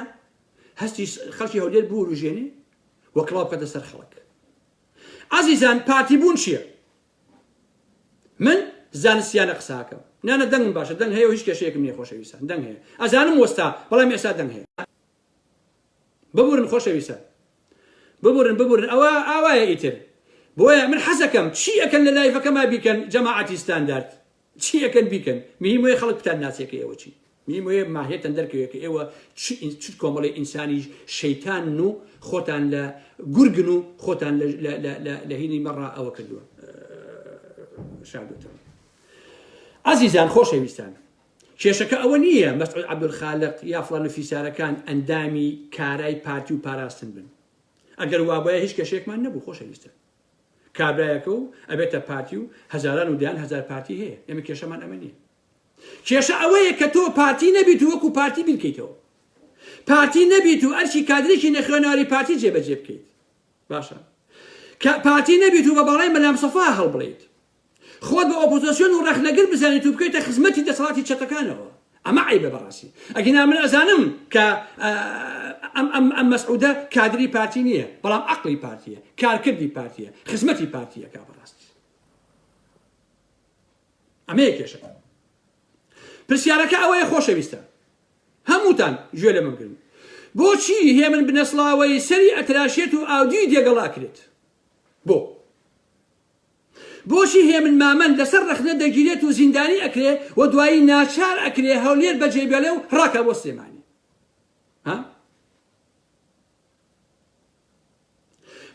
Speaker 1: هەستی خەڵکی هەولێر بوروژێنێ و کڵاو بکاتە سەر خەڵک عەزیزان پارتی بوون چییە من زانستیانە قساکەم نانە دەنگم باشە دەنگ هەیە و هیچ کێشەیەکم نییە خۆشەویستان دەنگ هەیە ئەزانم وەستا بەڵام ئێستا دەنگ هەیە ببورن خۆشەویستان ببورن ببورن ئەوە ئاوایە ئیتر بۆیە من حەزەکەم چی ئەکەن لە لایڤەکەما بیکەن جەماعەتی ستاندارد چی ئەکەن بیکەن مهیم وەیە خەڵک بتان ناسێ کە ئێوە چین مهیم وەیە ماهیەتان دەرکەوێ کە ئێوە چ چ کۆمەڵی ئینسانی شەیتانن و خۆتان لە گورگن و خۆتان لە لە لە لە لە هینی مەڕا ئەوە کردووە شاردوتەوە ئازیزان خۆشەویستان کێشەکە ئەوە نییە مەسعود عەبدولخالق یا فڵان و فیسارەکان ئەندامی کارای پارتی و پاراستن بن ئەگەر وابایە هیچ کێشەیەکمان نەبوو خۆشەویستان کابرایەکە و ئەبێتە پارتی و هەزاران و دەیان هەزار پارتی هەیە ئێمە کێشەمان ئەمە نییە کێشە ئەوەیە کە تۆ پارتی نەبیت و وەکو پارتی بیرکەیتەوە پارتی نەبیت و ئەرکی کادرێکی نەخوێنەواری پارتی جێبەجێ بکەیت باشە کە پارتی نەبیت و بە باڵای مەلام سەفا هەڵبڵیت خۆت بە ئۆپۆزۆسیۆن و ڕەخنەگر بزانیت و بکەیتە خزمەتی دەسەڵاتی چەتەکانەوە ئەمە عەیبە بەڕاستی ئەگینا من ئەزانم کە ئەم ئەم ئەم مەسعودە کادری پارتی نییە بەڵام عەقڵی پارتیە کارکردی پارتیە خزمەتی پارتیەکە بەڕاستی ئەمەیە کێشەکە پرسیارەکە ئەوەیە خۆشەویستە هەمووتان گوێ لەمە بگرن بۆچی هێمن بنەسڵاوەی سەری ئەتراشێت و ئاودیوی دێگەڵ ئەکرێت بۆ بۆچی هێمن مامەند لەسەر ڕەخنە دەگیرێت و زیندانی ئەکرێ و دوایی ناچار ئەکرێ هەولێر بەجێ بێڵێ و ڕاکا بۆ سلێمانی؟ ها؟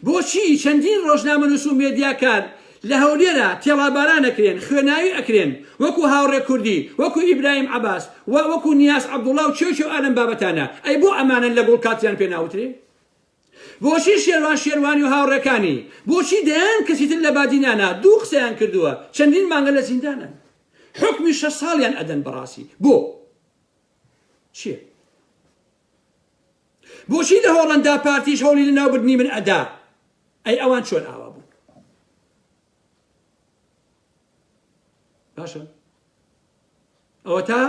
Speaker 1: بۆچی چەندین ڕۆژنامەنووس و مێدیاکار لە هەولێرا تێڵاباران ئەکرێن، خوێناوی ئەکرێن، وەکو هاوڕێ کوردی، وەکو ئیبراهیم عەباس و وەکو نیاز عەبدوڵا و کێو کێو ئالەم بابەتانە، ئەی بۆ ئەمانەن لە گوڵ کاتیان پێ ناوترێ؟ بۆچی شێروان شێروانی و هاوڕێکانی، بۆچی دەیان کەسی تر لە بادینانا دوو قسەیان کردووە، چەندین مانگە لە زیندانن؟ حوکمی شەش ساڵیان ئەدەن بەڕاستی بۆ؟ چیە؟ بۆچی لە هۆڵەندا پارتیش هەوڵی لەناوبردنی من ئەدا؟ ئەی ئەوان چۆن ئاوا بوون؟ باشە ئەوەتا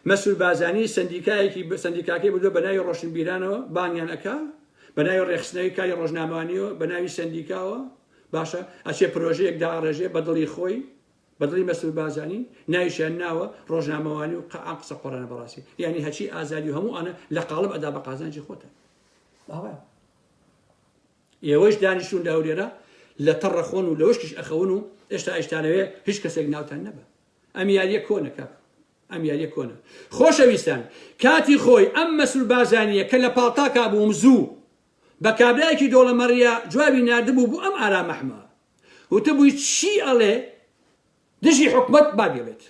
Speaker 1: مەسرور بارزانی سەندیکایەکی سەندیکاکەی بردووە بە ناوی ڕۆشنبیرانەوە بانگیان ئەکا بە ناوی ڕێکخستنەوەی کاری ڕۆژنامەوانیەوە بە ناوی سەندیکاوە باشە ئەچێ پرۆژەیەک داڕێژێ بە دڵی خۆی بە دڵی مەسرور بارزانی ناویشیان ناوە ڕۆژنامەوانی و ئەم قسە قۆڕانە بەڕاستی یعنی هەچی ئازادی و هەموو ئەنە لە قاڵب ئەدا بە قازانجی خۆتان باوە ئێوەش دانیشتون لە هەولێرە لە تەڕە خۆن و لەوەشکیش ئەخەون و ئێشتا ئەیشتانەوێ هیچ کەسێک ناوتان نەبە ئەم یاریە کۆنە کاک ئەم یاریە کۆنە خۆشەویستان کاتی خۆی ئەم مەسرور بارزانیە کە لە پاڵتاکا بووم زوو بە کابرایەکی دۆڵەمەڕیە جوابی ناردبوو بۆ ئەم ئارام ئەحمە وتبووی چی ئەڵێ دژی حکومەت با بیڵێت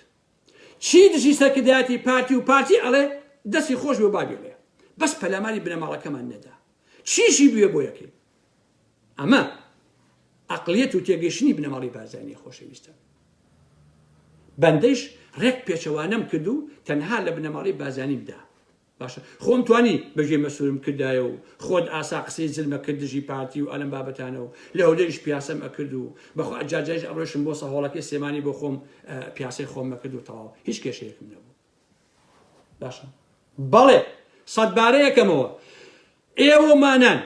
Speaker 1: چی دژی سەرکردایەتی پارتی و پارتی ئەڵێ دەستی خۆش بێ با بیڵێ بەس پەلاماری بنەماڵەکەمان نەدا چیشی بوێ بۆ یەکەی ئەمە ئەقلیەت و تێگەیشتنی بنەماڵی بارزانیە خۆشەویستان بەندەیش ڕێک پێچەوانەم کرد و تەنها لە بنەماڵەی بارزانیم دا باشە خۆم توانی بەگوێ مەسورم کردایە و خۆت ئاسا قسەی زلمە کرد دژی پارتی و ئەلەم بابەتانە و لە هەولێریش پیاسەم ئەکرد و بەخوا جارجاریش ئەڕۆیشتم بۆ سەهۆڵەکەی سلێمانی بۆ خۆم پیاسەی خۆم ئەکرد و تەواو هیچ کێشەیەکم نەبوو باشە بەڵێ سەدبارەیەکەمەوە ئێوەمانان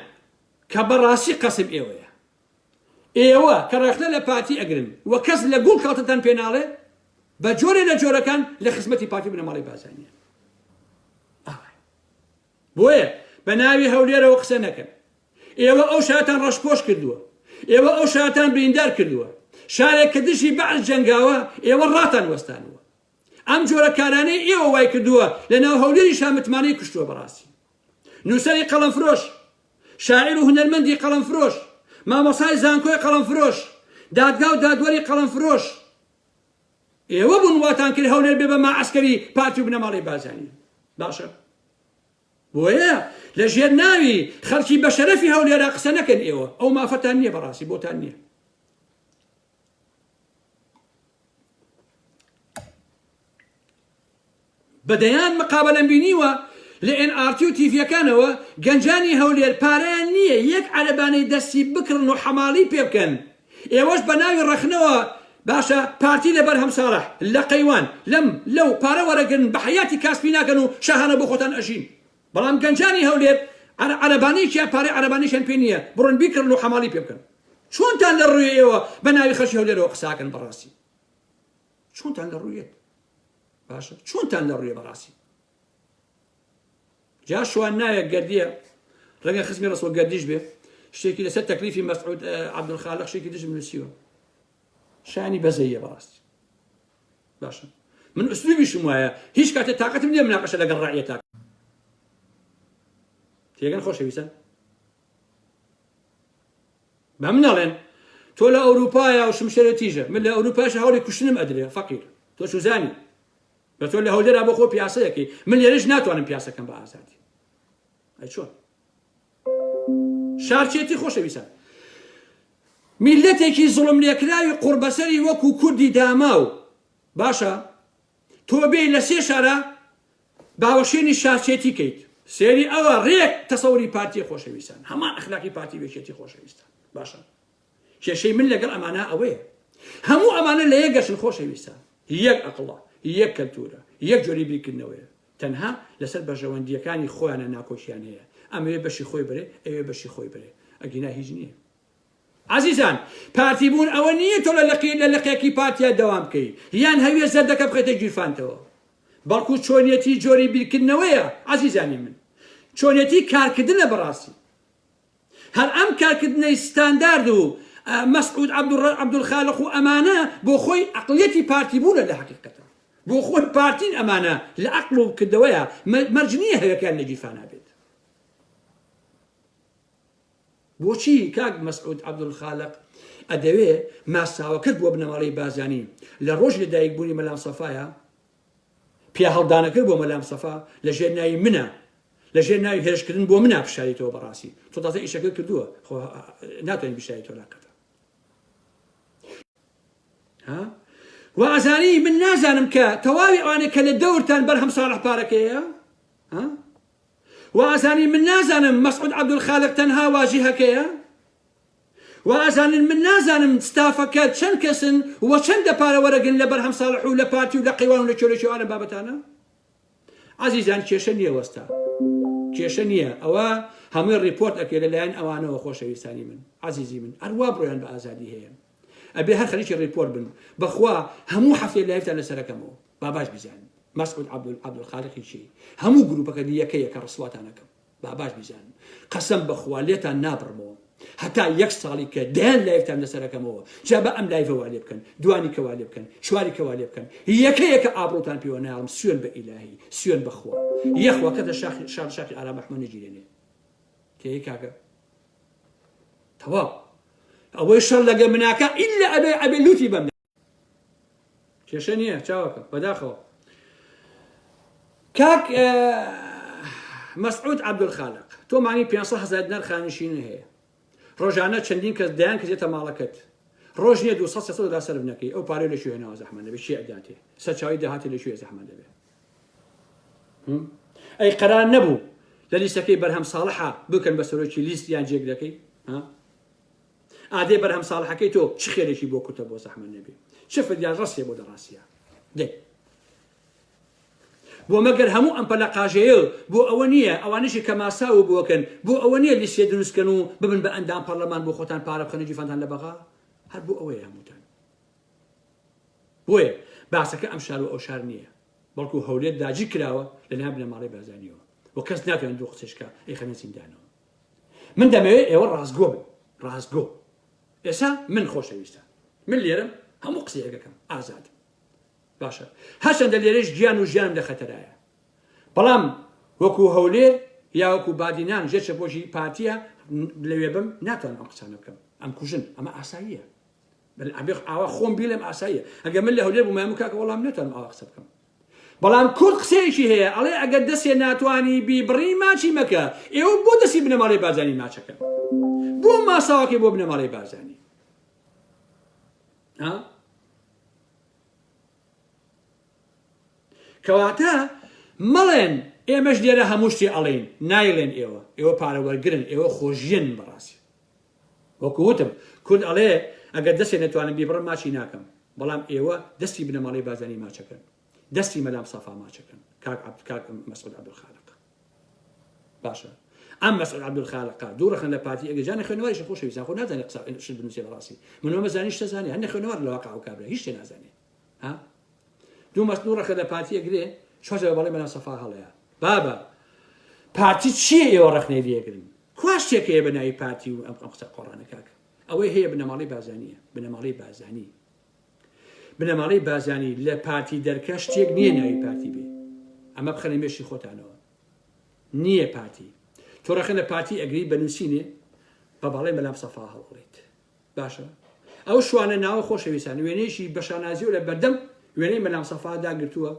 Speaker 1: کە بەڕاستی قەسم ئێوەیە ئێوە کە ڕەخنە لە پارتی ئەگرن و کەس لە گوڵ کەڵتەتان پێ ناڵێ بە جۆرێ لە جۆرەکان لە خزمەتی پارتی بنەماڵەی بارزانیە ئاوایە بۆیە بە ناوی هەولێرەوە قسە نەکەن ئێوە ئەو شارتان ڕەشپۆش کردووە ئێوە ئەو شارتان بریندار کردووە شارێک کە دژی بەعس جەنگاوە ئێوە ڕاتان وەستانوە ئەم جۆرە کارانەی ئێوە وای کردووە لە ناو هەولێریشا متمانەی کوشتووە بەڕاستی نووسەری قەڵەمفرۆش، شاعیر و هونەرمەندی قەڵەمفرۆش، مامۆستای زانکۆی قەڵەمفرۆش، دادگا و دادوەری قەڵەمفرۆش. ئێوە بوون واتان کرد هەولێر بێ بە ماعەسکەری پارتی و بنەماڵەی بارزانی. باشە بۆیە لە ژێر ناوی خەڵکی بەشەرەفی هەولێرا قسە نەکەن ئێوە ئەو مافەتان نییە بەڕاستی بۆتان نییە. بە دەیان مقابەلەم بینیوە لە ئێن ئاڕ تی و تیڤیەکانەوە گەنجانی هەولێر پارەیان نییە یەک عەرەبانەی دەستی بکڕن و حەماڵی پێ بکەن ئێوەش بە ناوی ڕەخنەوە باشە پارتی لە بەرهەم ساڵح لە قەیوان لەم لەو پارە وەرەگرن بە حەیاتی کاسپی ناکەن و شاهانە بۆ خۆتان ئەژین بەڵام گەنجانی هەولێر عەرەبانەیەکیان پارەی عەرەبانەیشیان پێ نییە بڕۆن بیکڕن و حەماڵی پێ بکەن چۆنتان لە ڕووی ئێوە بە ناوی خەڵکی هەولێرەوە قساکەن بەڕاستی چۆنتان لە ڕوویەت باشە چۆنتان لە ڕوویە بەڕاستی جا شوان ناوێک گەردیە ڕەنگە خزمی ڕسوە گەردیش بێ شتێکی لەسەر تەکلیفی مەسعود عەبدولخالق شتێکی دژم نووسیوە شانی بەزەیە بەڕاستی باشە من ئوسلوبیشم وایە هیچ کاتێ تاقەتم نییە مناقەشە لەگەڵ ڕعیەتا تێگەن خۆشەویستان بە من ئەڵێن تۆ لە ئەوروپایە و شمشێرە تیژە من لە ئەوروپاش هەوڵی کوشتنم ئەدرێ فەقیر تۆ چوزانی بە تۆ لە هەولێرا بۆ خۆ پیاسەیەکەی من لێرەش ناتوانم پیاسەکەم بە ئازادی ئەی چۆن شارچێتی خۆشەویستان میلەتێکی زوڵم لێکراوی قوڕبەسەری وەکو کوردی داماو باشە تۆ بێی لە سێ شارە باوەشێنی شارچێتی کەیت سێری ئەوە ڕێک تەسەوری پارتیە خۆشەویستان هەمان ئەخلاقی پارتی وێکێتی خۆشەویستان باشە کێشەی من لەگەڵ ئەمانە ئەوەیە هەموو ئەمانە لە یەک گەشن خۆشەویستان یەک ئەقڵە یەک کەلتورە یەک جۆری بیرکردنەوەیە تەنها لەسەر بەرژەوەندیەکانی خۆیانە ناکۆکیان هەیە ئەمەوێ بەشی خۆی بەرێ ئەوێ بەشی خۆی بەرێ ئەگینا هیچ نییە عەزیزان پارتی بوون ئەوە نییە تۆ لە لقی لە لقێکی پارتیا دەوام بکەی یان هەویە زەردەکە بخەیتە گیرفانتەوە بەڵکو چۆنیەتی جۆری بیرکردنەوەیە عەزیزانی من چۆنیەتی کارکردنە بەڕاستی هەر ئەم کارکردنەی ستاندارد و مەسعود عەبدولخالق و ئەمانە بۆ خۆی عەقڵیەتی پارتی بوونە لە حەقیقەتە بۆ خۆی پارتین ئەمانە لە عەقڵ و کردەوەیە مەرج نییە هەوێکیان لە گیرفانا بێت. بۆچی کاک مەسعود عەبدولخالق ئەدەوێ ماساوەکەت بۆ بنەماڵەی بازانی لە ڕۆژی لە دایک بوونی مەلام سەفایە پیاهەڵدانەکە بۆ مەلام سەفا لە ژێر ناوی منە لە ژێر ناوی هێرشکردن بۆ منە بشاریتەوە بەڕاستی تۆ تازە ئیشەکە کردووە خۆ ناتوانین بشاریتەوە لاقەتە ها وازانی من نازانم کە تەواوی ئەوانەی کە لە دەورتان بەرهەم ساڵح پارەکەیە ها وازانی من نازانم مەسعود عەبدولخالق تەنها واجیهەکەیە؟ وازانن من نازانم ستافەکە چەند کەسن و چەندە پارە وەرەگرن لە بەرهەم ساڵح و لە پارتی و لە قەیوان و لە کوێ لە کوێ ئەم بابەتانە؟ عەزیزان کێشە نییە وەستا کێشە نییە ئەوە هەمووی report ئەکرێت لەلایەن ئەوانەوە خۆشەویستانی من عەزیزی من ئەروا بڕۆیان بە ئازادی هەیە ئەبێ هەر خەریکی report بن بەخوا هەموو هەفتەیە live تان لەسەرەکەمەوە با باش بیزانن مەسعود عەبدول عەبدولخالقی کێی هەموو گروپەکە یەکە یەکە ڕسواتان ئەکەم با باش بیزانن قەسەم بەخوا لێتان نابڕمەوە هەتا یەک ساڵی کە دەیان live تان لەسەرەکەمەوە جا بە ئەم live ە وا لێ بکەن دوانی کە وا لێ بکەن چواری کە وا لێ بکەن یەکە یەکە ئابڕوتان پێوە ناڵم سوێن بە ئیلاهی سوێن بەخوا یەخوا کەتە شاخی شار شاخی ئارام ئەحمە نەگیرێنێ تێی کاکە تەواو ئەوەی شەڕ لەگە مناکە ئیلا ئەبێ ئەبێ لوتی بەم کێشە نییە چاوەکە بەداخەوە کاک مەسعود عەبدولخالق تۆ مانی 500 هەزار دینار خانشین هەیە ڕۆژانە چەندین کەس دەیان کەس دێتە ماڵەکەت ڕۆژ نییە 200 300 دۆلار سەرف نەکەی ئەو پارەی لە کوێ هێناوە زەحمەت دەبێت چی ئەداتێ سەرچاوەی داهاتی لە کوێ زەحمەت دەبێت ئەی قەرار نەبوو لە لیستەکەی بەرهەم ساڵحە بکەن بە سەرۆکی لیست یان جێگرەکەی ها ئادێ بەرهەم ساڵحەکەی تۆ چ خێرێکی بۆ کورتە بۆ زەحمەت نەبێ چ فریاد ڕەسێ بۆ دەڕاستە دێ بۆ مەگەر هەموو ئەم پەلەقاژەیە بۆ ئەوە نییە ئەوانشی کە ماساو بۆکەن بۆ ئەوە نییە لیستێ دروستکەن و ببن بە ئەندام پەرلەمان بۆ خۆتان پارە بخەنە گیرفانتان لە بەغا هەر بۆ ئەوەیە هەمووتان بۆیە باسەکە ئەم شار و ئەو شار نییە بەڵکو هەولێر داگیر کراوە لەلایەن بنەماڵەی بارزانیەوە و کەس ناتوانێت دوو قسەش بکا ئەیخەنە زیندانەوە من دەمەوێت ئێوە ڕاستگۆ بن ڕاستگۆ ئێستا من خۆشەویستە من لێرم هەموو قسەیەکەکەم ئازاد باشە هەرچەندە لێرەش گیان و ژیانم لە خەتەرایە بەڵام وەکو هەولێر یا وەکو بادینان ژێر چەپۆشی پارتیە لەوێ بم ناتوانم ئەم قسانە بکەم ئەم کوژن ئەمە ئاساییە بل ئەبێ ئاوا خۆم بیڵێم ئاساییە ئەگەر من لە هەولێر بوومایەم کاکە وەڵام نەتوانم ئاوا قسە بکەم بەڵام کورد قسەیەکی هەیە ئەڵێ ئەگەر دەسێ ناتوانی بیبڕی ماچی مەکە ئێوە بۆ دەستی بنەماڵەی بارزانی ماچەکەن بۆ ماساوەکەی بۆ بنەماڵەی بارزانی ها کەواتە مەڵێن ئێمەش لێرە هەموو شتێ ئەڵێن نایڵێن ئێوە ئێوە پارە وەرگرن ئێوە خۆژیەن بەڕاستی وەکو وتم کورد ئەڵێ ئەگەر دەستێ نەتوانم بیبڕم ماچی ناکەم بەڵام ئێوە دەستی بنەماڵەی بارزانی ماچەکەن دەستی مەلام سەفا ماچەکەن کاک عەبد کاک مەسعود عەبدولخالق باشە ئەم مەسعود عەبدولخالقە دوو ڕەخنە لە پارتی ئەگەر جانە خوێنەواریش خۆشەویستان خۆ نازانێ قسە شت بنووسێ بەڕاستی من مەزانی شتە زانێ هەر نەخوێنەوار لە واقع و کابرا هیچ شتێ نازانێ ها دوو مەس دوو ڕەخنە لە پارتی ئەگرێ چۆن جواب بەڵێ مەلا سەفا هەڵەیە بابە پارتی چییە ئێوە ڕەخنەی لێگرن کوا شتێک هەیە بە ناوی پارتی و ئەم قسە قۆڕانە کاکە ئەوەی هەیە بنەماڵەی بازانیە بنەماڵەی بازانی بنەماڵەی بازانی لە پارتی دەرکە شتێک نییە ناوی پارتی بێ ئەمە بخەنە مێشی خۆتانەوە نییە پارتی تۆ ڕەخنە لە پارتی ئەگری بە نووسینێ بە باڵای مەلام سەفا هەڵڵیت باشە ئەو شوانە ناوە خۆشەویستان وێنەیەکی بە شانازیەوە لە بەردەم وێنەی مەلام سەفا داگرتووە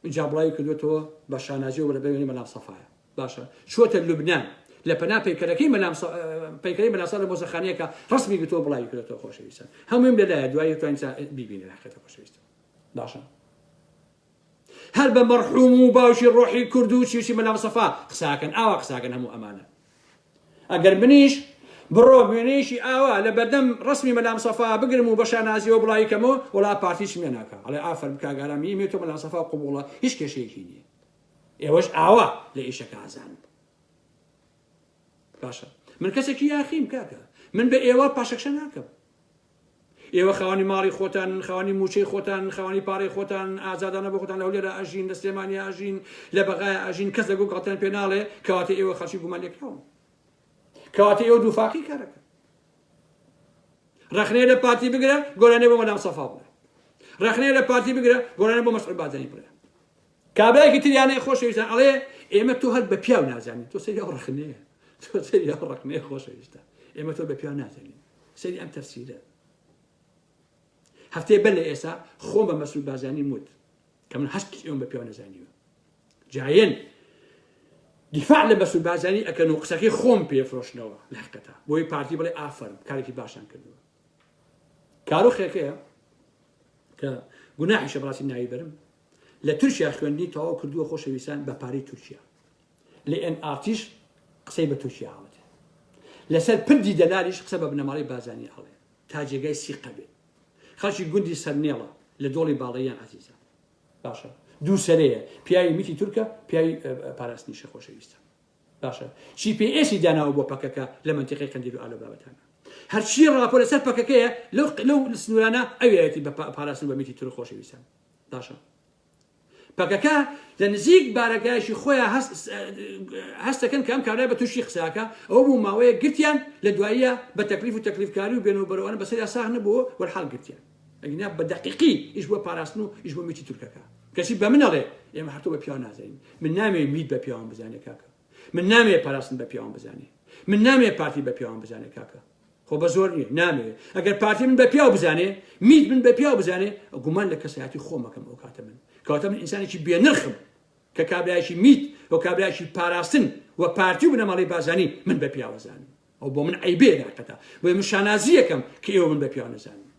Speaker 1: ئینجا بڵاوی کردوێتەوە بە شانازیەوە لە وێنەی مەلام سەفایە باشە چووەتە لوبنان لە پەنا پەیکەرەکەی مەلام پەیکەری مەلام سەفا لە مۆزەخانەیەکە ڕسمی گرتووە بڵاوی کردوێتەوە خۆشەویستان هەموویم لەلایە دوایی توانین بیبینن حقیقەتە خۆشەویستان باشە هەر بە مەرحوم و باوکی ڕۆحی کورد و چیوچی مەلا مستەفا قساکەن ئاوا قساکەن هەموو ئەمانە ئەگەر منیش بڕۆ وێنەیەکی ئاوا لە بەردەم ڕسمی مەلا مستەفا بگرم و بە شانازیەوە بڵاوی کەمەوە وەڵا پارتی چم لێ ناکا ئەڵێ ئافەرم کاک ئارام یی تۆ مەلا مستەفا قبوڵە هیچ کێشەیەکی نییە ئێوەش ئاوا لە ئیشەکە ئازانن باشە من کەسێکی یاخیم کاکە من بە ئێوە پاشەکشە ناکەم ئێوە خاوەنی ماڵی خۆتانن، خاوەنی مووچەی خۆتانن، خاوەنی پارەی خۆتانن، ئازادانە بۆ خۆتان لە هەولێرا ئەژین، لە سلێمانیا ئەژین، لە بەغایا ئەژین، کەس لە گوو گاڵتەیان پێ ناڵێ، کەواتە ئێوە خەڵکی گومانلێکراون. کەواتە ئێوە دووفاقی کارەکەن. ڕەخنەیە لە پارتی بگرە، گۆرانیە بۆ مەلام سەفا بڵێ. ڕەخنەیە لە پارتی بگرە، گۆرانیە بۆ مەسعود بارزانی بڵێ. کابرایەکی تریانەیە خۆشەویستان ئەڵێ ئێمە تۆ هەر بە پیاو نازانین تۆ سەیری ئەو ڕەخنەیە تۆ سەیری ئەو ڕەخنەیە خۆشەویستە. ئێمە تۆ بە پیاو نازانین. سەیری ئەم تەفسیرە. هەفتەی بەر لە ئێستا خۆم بە مەسرور بارزانیم وت کە من هەست ئێوەم بە پیاو نەزانیوە. جایەن دیفاع لە مەسرور بارزانی ئەکەن و قسەکەی خۆم پێ فرۆشنەوە لە حقیقەتا بۆی پارتی بڵێ ئافەرم کارێکی باشان کردووە. کارۆخێکەیە کە گوناحیشە بەڕاستی ناوی بەرم لە تورکیا خوێندنی تەواو کردووە خۆشەویستان بە پارەی تورکیا لە ئێن ئارتیش قسەی بە تورکیا هەڵێت لەسەر پردی دەلالیش قسە بە بنەماڵەی بازانی ئەڵێ تا جێگای سیقە بێت خەڵکی گوندی سەرنێڵە لە دۆڵی باڵەیان عزیزە باشە دوو سەرەیە پیاوی میتی تورکە پیاوی پاراستنیشە خۆشەویستە باشە جی پی ئێسی داناوە بۆ پەکەکە لە مەنتیقەی قەندیل و ئالۆ بابەتانە هەرچی ڕاپۆ لەسەر پەکەکەیە لەو لەو سنوورانە ئەوێتی بە پاراستن بە میتی تورک خۆشەویستان باشە پەکەکە لە نزیک بارەگایشی خۆیان هەستەکەن کە ئەم کابرای بە تووشی قساکە ئەو بوو ماوەیە گرتیان لە دواییە بە تەکلیف و تەکلیفکاری و بێنەوە بەرەوانە بەسەریا ساغ نەبووە وەرحاڵ گرتیان ئەگینا بە دەقیقی ئیش بۆ پاراستن و ئیش بۆ میتی تورکەکە کەچی بە من ئەڵێ ئێمە هەر تۆ بە پیاو نازانین من نامەوێ میت بە پیاوان بزانێ کاکە من نامەوێ پاراستن بە پیاوان بزانێ من نامەوێ پارتی بە پیاوان بزانێ کاکە خۆ بە زۆر نییە نامەوێ ئەگەر پارتی من بە پیاو بزانێ میت من بە پیاو بزانێ گومان لە کەسایەتی خۆمەکەم ئەو کاتە من کەواتە من ئینسانێکی بێنرخم کە کابرایەکی میت و کابرایەکی پاراستن و پارتی و بنەماڵەی بازانی من بە پیاوەزانم ئەو بۆ من عەیبەیە لە حەقیقەتا بۆیە من شانازیەکەم کە ئێوە من بە پیاو نەزانن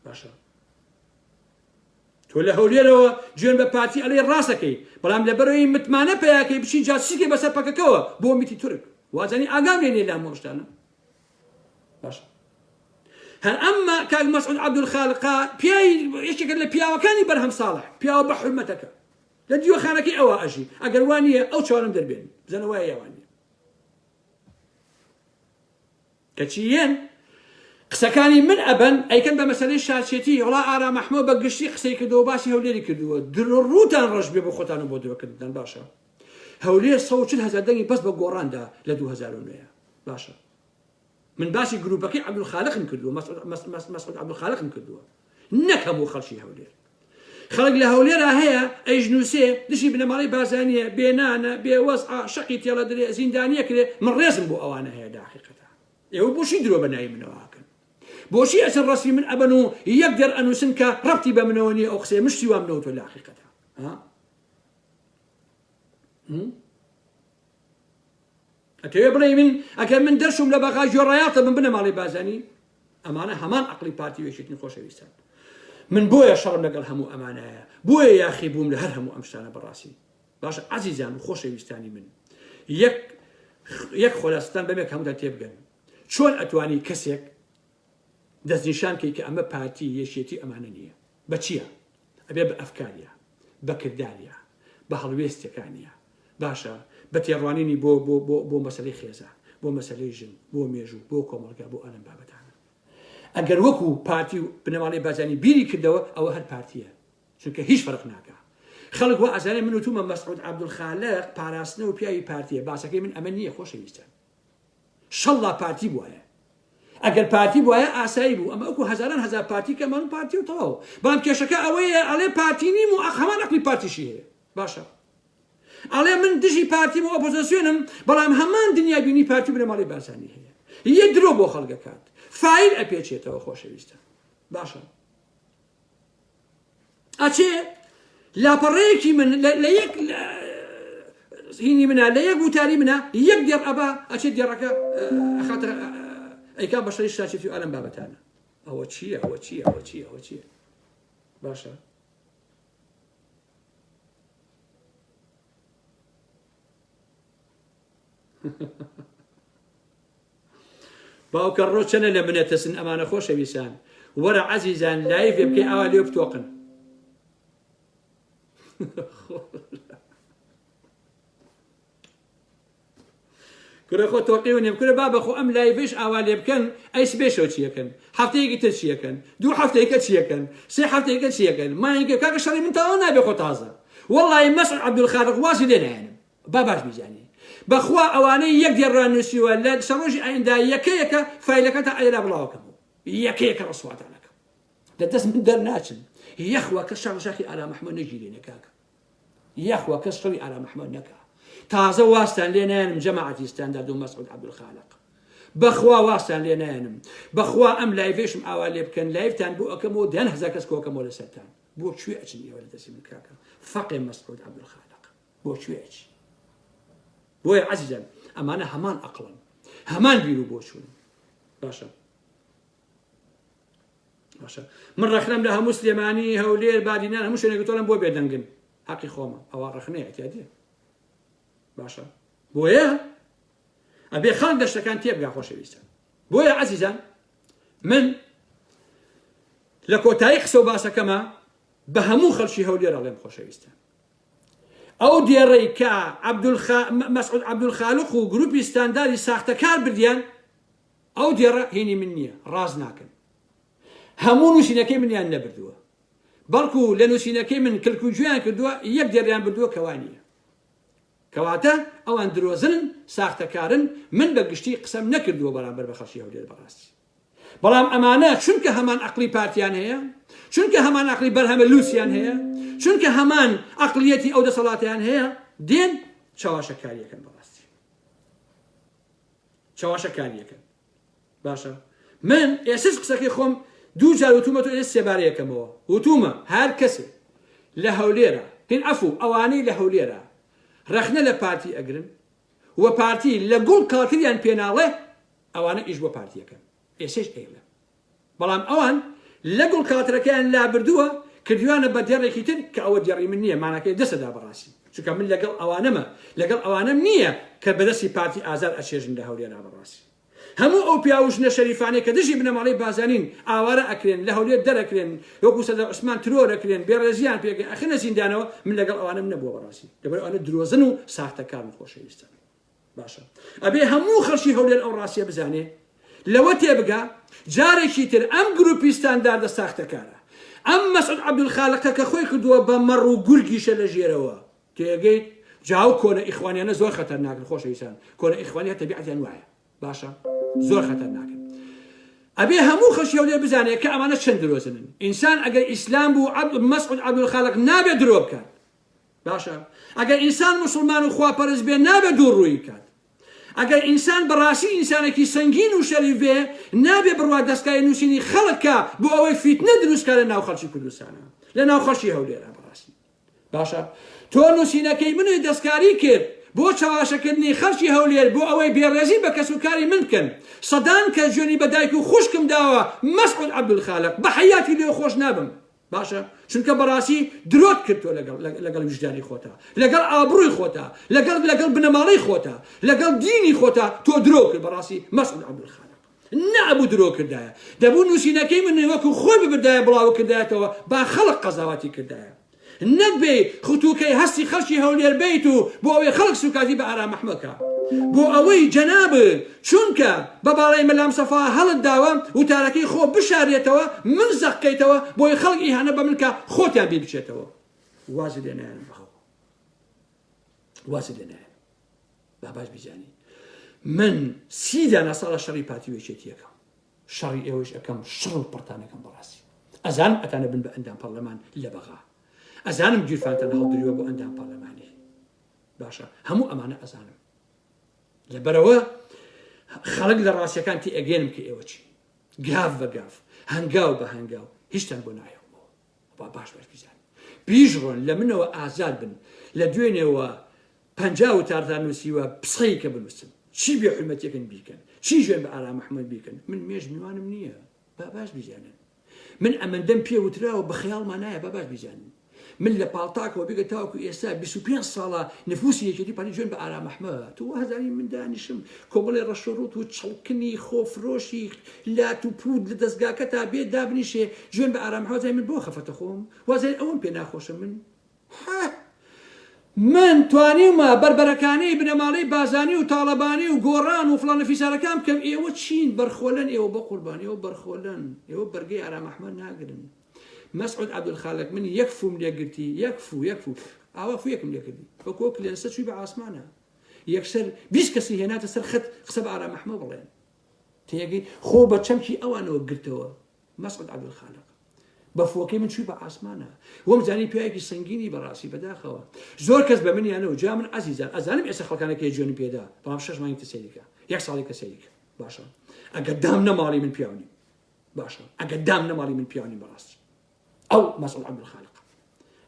Speaker 1: باشە تۆ لە هەولێرەوە جوێن بە پارتی ئەڵێ ڕاستەکەی بەڵام لەبەرەوەی متمانە پیاکەی بچی جاسوسیکەی بەسەر پەکەکەوە بۆ میتی تورک وازانی ئاگام لێ نیە لە هەموو شتانە باشە هەر ئەمما کاک مەسعود عەبدولخالقا پیاوی یەکێکە لە پیاوەکانی بەرهەم ساڵح پیاوە بە حورمەتەکە لە دیوەخانەکەی ئەوە ئەژی ئەگەر وا نییە ئەو چوارم دەربێن بزانە وایە یا وا نییە کەچی یەن قسەکانی من ئەبەن ئەیکەن بە مەسەلەی شارچێتی وڵا ئارام ئەحمە بە گشتی قسەی کردەوە باسی هەولێری کردووە درۆ ڕووتان ڕەش بێ بۆ خۆتان و بۆ درۆکردنتان باشە هەولێر 140 هەزار دەنگی بەس بە گۆڕاندا لە 2009 باشە من باسی گروپەکەی عەبدولخالقم کردووە مەسعود عەبدولخالقم کردووە نەک هەموو خەڵکی هەولێر خەڵک لە هەولێرا هەیە ئەیژنووسێ دژی بنەماڵەی بارزانییە، بێ نانە، بێ وەزعە، شەقی تێڵە درێ، زیندانییە کرێ، من ڕێزم بۆ ئەوانە هەیە لە حەقیقەتا. ئێوە بۆچی درۆ بە ناوی منەوە ئەکەن؟ بۆچی ئەچن ڕەسمی من ئەبەن و یەک دێڕ ئەنووسن کە ڕەبتی بە منەوە نییە ئەو قسەیە من شتی وام نەوتووە لە حەقیقەتا. ها؟ ئەتەوێ بڵێی من ئەگەر من دەرچووم لە بەغا گوێڕایەڵتە بم بنەماڵەی بارزانی؟ ئەمانە هەمان عەقڵی پارتی و یەکێتین خۆشەویستان. من بۆیە شەڕم لەگەڵ هەموو ئەمانایە، بۆیە یاخی بووم لە هەر هەموو ئەم شتانە بەڕاستی. باشە عەزیزان و خۆشەویستانی من یەک یەک خۆلاستان بەمێک هەمووتان تێبگەن چۆن ئەتوانی کەسێک دەستنیشان کەی کە ئەمە پارتی یەکێتی ئەمانە نییە بە چییە ئەبێ بە ئەفکاریا بە کرداریا بە هەڵوێستەکانیا باشە بە تێڕوانینی بۆ بۆ بۆ بۆ مەسەلەی خێزان، بۆ مەسەلەی ژن، بۆ مێژوو، بۆ کۆمەڵگا، بۆ ئەلەم بابەتانە. ئەگەر وەکو پارتی و بنەماڵەی بارزانی بیری کردەوە ئەوە هەر پارتیە. چونکە هیچ فەرق ناکا. خەڵک وا ئەزانێ من وتومە مەسعود عەبدولخالق پاراستنە و پیاوی پارتیە. باسەکەی من ئەمە نییە خۆشەویستان. شەڵڵا پارتی بوایە. ئەگەر پارتی بوایە ئاسایی بوو ئەمە وەکو هەزاران هەزار پارتی کە ئەمان پارتی و تەواو. بەڵام کێشەکە ئەوەیە ئەڵێ پارتی نیم و هەمان عەقڵی پارتیشی هەیە. باشە ئەڵێ من دژی پارتیم و ئۆپۆزسیۆنم بەڵام هەمان دنیابینی پارتی و بنەماڵەی بارزانی هەیە یە درۆ بۆ خەڵکەکات فایل ئەپێچێتەوە خۆشەویستە باشە ئەچێ لاپەڕەیەکی من لە یەک هینی منە لە یەک وتاری منە یەک دێڕ ئەبا ئەچێت دێڕەکە ئەخاتە ئەیکا بە شەری شاچێتی و ئالەم بابەتانە ئەوە چییە ئەوە چییە ئەوە چییە ئەوە چییە باشە باوکە ڕۆ چەنە لە منە تەسن ئەمانە خۆشەویستان وەرە عەزیزان لایڤێ بکەی ئاوا لێ بتۆقن کورە خۆ تۆقیو نیم کورە بابە خۆ ئەم لایڤش ئاوا لێ بکەن ئەی سبێ شەو چیەکەن هەفتەیەکی تر چیەکەن دوو هەفتەیەکە چیەکەن سێ هەفتەیەکە چیەکەن مانگێک کاکە شەڕی من تەواو نابێ خۆ تازە وەڵی مەسعود عەبدولخالق وازی لێ نایەنم با باش بیزانی بەخوا ئەوانەی یەک دێڕیان نووسیوە لە سەر ڕۆژی ئایندە یەکە یەکە فایلەکەتان ئەیرا بڵاوەکەمەوە یەکە یەکە ڕسواتان ئەکەم لە دەست من دەرناچن یەخوا کەس شاخ شاخی ئارام ئەحمەد نەگیرێنێ کاکە یاخوا کەس شەڕی ئارام ئەحمەد نەکا. تازە واستان لێ نایەنم جەماعەتی ستاندارد و مەسعود عەبدولخالق بەخوا واستان لێ نایەنم بەخوا ئەم live ێشم ئاوا لێ بکەن live تان بۆ ئەکەمەوە دەیان هەزار کەس کۆکەمەوە لەسەرتان بۆ کوێ ئەچن ئێوە لە دەستی من کاکە فەقێ مەسعود عەبدولخالق بۆ کوێ ئەچی بۆیە عەزیزان ئەمانە هەمان ئەقڵن هەمان بیر و بۆچوون باشە باشە من ڕەخنەم لە هەموو سلێمانی هەولێر بادینان هەموو شوێنێک تۆڵم بۆ بێدەنگن حەقی خۆمە ئەوە ڕەخنەیە اعتیادیە باشە بۆیە ئەبێ خەڵک لە شتەکان تێبگا خۆشەویستان بۆیە عەزیزان من لە کۆتایی قسە و باسەکەمە بە هەموو خەڵکی هەولێر ئەڵێم خۆشەویستان ئەو دێڕەی کە مەسعود عەبدولخالق و گروپی ستانداری ساختەکار بردیان ئەو دێڕە هینی من نییە ڕاست ناکەن هەموو نووسینەکەی منیان نەبردووە بەڵکو لە نووسینەکەی من کلک و گوێیان کردووە یەک دێڕیان بردووە کەوا نییە کەواتە ئەوان درۆزنن ساختەکارن من بە گشتی قسەم نەکردووە بەرامبەر بە خەڵکی هەولێر بەڕاستی بەڵام ئەمانە چونکە هەمان ئەقلی پارتیان هەیە چونکە هەمان ئەقلی بەرهەمە لوسیان هەیە چونکە هەمان ئەقلیەتی ئەو دەسەڵاتیان هەیە دێن چاواشەکاریەکەن بەڕاستی چاواشەکاریەکەن باشە من ئێسش قسەکەی خۆم دوو جار وتومە تۆ ئێس سێبارە یەکەمەوە وتومە هەر کەسێ لە هەولێرە هین عەفو ئەوانەی لە هەولێرە ڕەخنە لە پارتی ئەگرن و پارتی لە گوڵ کاتریان پێناڵێ ئەوانە ئیش بۆ پارتیەکەن ئێسش ئەیڵێم بەڵام ئەوان لە گوڵ کاترەکەیان لابردووە کردویانە بە دێڕێکی تر کە ئەوە دێڕی من نییە ماناکەی دەسەدا بەڕاستی چونکە من لەگەڵ ئەوانەمە لەگەڵ ئەوانەم نییە کە بەدەستی پارتی ئازار ئەچێژن لە هەولێرا بەڕاستی هەموو ئەو پیاو و ژنە شەریفانەی کە دژی بنەماڵەی بازانین ئاوارە ئەکرێن، لە هەولێر دەرەکرێن، وەکو سەردار عوسمان ترۆر ئەکرێن، بێڕێزیان پێکرێن، ئەخرێنە زیندانەوە، من لەگەڵ ئەوانەم نەبووە بەڕاستی، لەبەر ئەوانە درۆزن و ساختەکارن خۆشەویستان. باشە ئەبێ هەموو خەڵکی هەولێر ئەو ڕاستیە بزانێ، لەوە تێبگا، جارێکی تر ئەم گروپی ستانداردە ساختەکارە، ئەم مەسعود عەبدولخالقە کە خۆی کردووە بە مەڕ و گورگیشە لە ژێرەوە، تێگەیت جا ئەو کۆنە ئیخوانیانە زۆر خەتەرناکن خۆشەویستان کۆنە ئیخوانی هەر تەبیعەتیان وایە باشە زۆر خەتەرناکن ئەبێ هەموو خەڵکی هەولێر بزانێت کە ئەمانە چەند درۆزنن ئینسان ئەگەر ئیسلام بوو عەبد مەسعود عەبدولخالق نابێت درۆ بکات باشە ئەگەر ئینسان مسلمان و خواپەرست بێ نابێت دوو ڕووی بکات ئەگەر ئینسان بەڕاستی ئینسانێکی سەنگین و شەریف بێ نابێ بڕوا دەستکاری نووسینی خەڵک کا بۆ ئەوەی فیتنە دروست کا لە ناو خەڵکی کوردستانە لە ناو خەڵکی هەولێرە بەڕاستی باشە تۆ نوسینەکەی منت دەستکاری کرد بۆ چەواشەکردنی خەڵکی هەولێر بۆ ئەوەی بێڕێزی بە کەسوکاری من بکەن سەدان کەس جوێنی بە دایک و خوشکم داوە مەسعود عەبدولخالق بە حەیاتی لێ خۆش نابم باشە چونکە بەڕاستی درۆت کرد تۆ لەگەڵ لەگەڵ ویژدانی خۆتا لەگەڵ ئابڕووی خۆتا لەگەڵ لەگەڵ بنەماڵەی خۆتا لەگەڵ دینی خۆتا تۆ درۆ کرد بەڕاستی مەسعود عەبدولخالق نەئەبوو درۆ کردایە دەبوو نووسینەکەی من وەکو خۆی ببردایە بڵاوە کردایەتەوە با خەڵک قەزاوەتی کردایە نەک بێی ختوکەی هەستی خەڵکی هەولێر بیت و بۆ ئەوەی خەڵک سوکاتی بە ئارام ئەحمە کا بۆ ئەوەی جەنابت چونکە بە باڵای مەلام سەفا هەڵت داوە وتارەکەی خۆ بشارێتەوە من زەق کەیتەوە بۆی خەڵک ئیهانە بە من کا خۆتیان بیر بچێتەوە وازی لێ نایەنم بەخوا وازی لێ نایەنم با باش بیزانی من سی دانە ساڵە شەڕی پارتی و یەکێتی ئەکەم شەڕی ئێوەش ئەکەم شڕ و پڕتانەکەم بەڕاستی ئەزانم ئەتانە بن بە ئەندام پەرلەمان لە بەغا ئەزانم گیرفانتان هەڵدریوە بۆ ئەندام پەرلەمانی باشە هەموو ئەمانە ئەزانم لەبەرەوە خەڵک لە ڕاستیەکان تی ئەگەێنم کە ئێوە چی گاف بە گاف هەنگاو بە هەنگاو هیچتان بۆ ناهێڵمەوە با باش باش بیزانن بیشڕۆن لە منەوە ئازاد بن لە دوێنێوە 50 وتارتان نووسیوە پسەی کە بنووسن چی بێ حرمەتێکن بیکەن چی ژێن بە ئارام ئەحمەد بیکەن من مێژ میوانم نییە با باش بیزانن من ئەمەندەم پێ وتراوە بە خەیاڵما نایە با باش بیزانن من لە پاڵتاکەوە بیگە تاوەکو ئێستا 25 ساڵە نفوسی یەکێتی پارتی جوێن بە ئارام ئەحمەد تۆ وا هەزانی من دانیشم کۆمەڵی ڕەشۆڕوت و چڵکنی خۆفرۆشی لات و پوت لە دەستگاکەتا بێ دابنیشێ جوێن بە ئارام ئەحمەد زانی من بۆ خەفەتە خۆم وازانی ئەوەم پێ ناخۆشە من حە من توانیومە بەربەرەکانەی بنەماڵەی بازانی و تاڵەبانی و گۆڕان و فڵانە فیسارەکان بکەم ئێوە چین بەرخۆلەن ئێوە بە قوربان ئێوە بەرخۆلەن ئێوە بەرگەی ئارام ئەحمەد ناگرن مەسعود عەبدولخالق من یەک فوم لێگرتی یەک فو یەک فو ئاوا فویەکم لێکردی وەکۆ کلێنسە چووی بە ئاسمانە یەکسەر 20 کەسی هێناتە سەر خەت قسە بە ئارام ئەحمە بڵێن تێگەی خۆ بە چەمکی ئەوانەوە گرتەوە مەسعود عەبدولخالق. بە فۆکەی من چووی بە ئاسمانە وەم زانی پیاوێکی سەنگینی بەڕاستی بەداخەوە زۆر کەس بە منیانەوە جا من عەزیزان ئەزانم ئێستا خەڵکانەکەی جوێنم پێدا بەڵام شەش مانگی تر سەیریکە یەک ساڵی کە سەیریکە باشە ئەگەر دام نەماڵی من پیاو نیم باشە ئەگەر دام نەماڵی من پیاو نیم بەڕاستی ئەو مەسعود عەبدولخالق